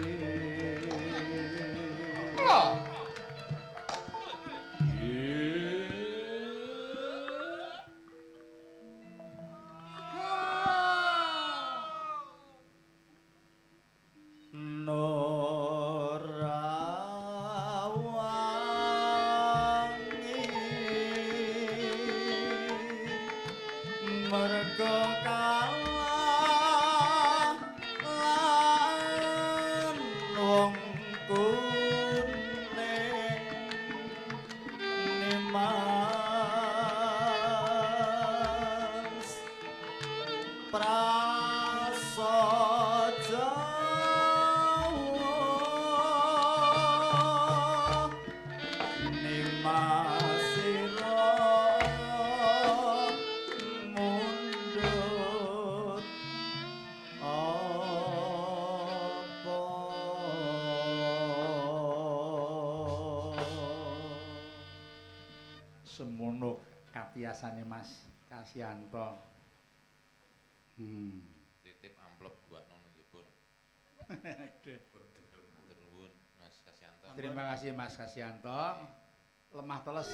Norawangi mergo kalah lan wong kuning Nimas prasaja Nimas sira mundhut apa. Semono katiasane Mas Kasianto. Titip amplop buat nang njebon. Aduh. Matur nuwun Mas Kasianto. Terima kasih Mas Kasianto. Lemah teles.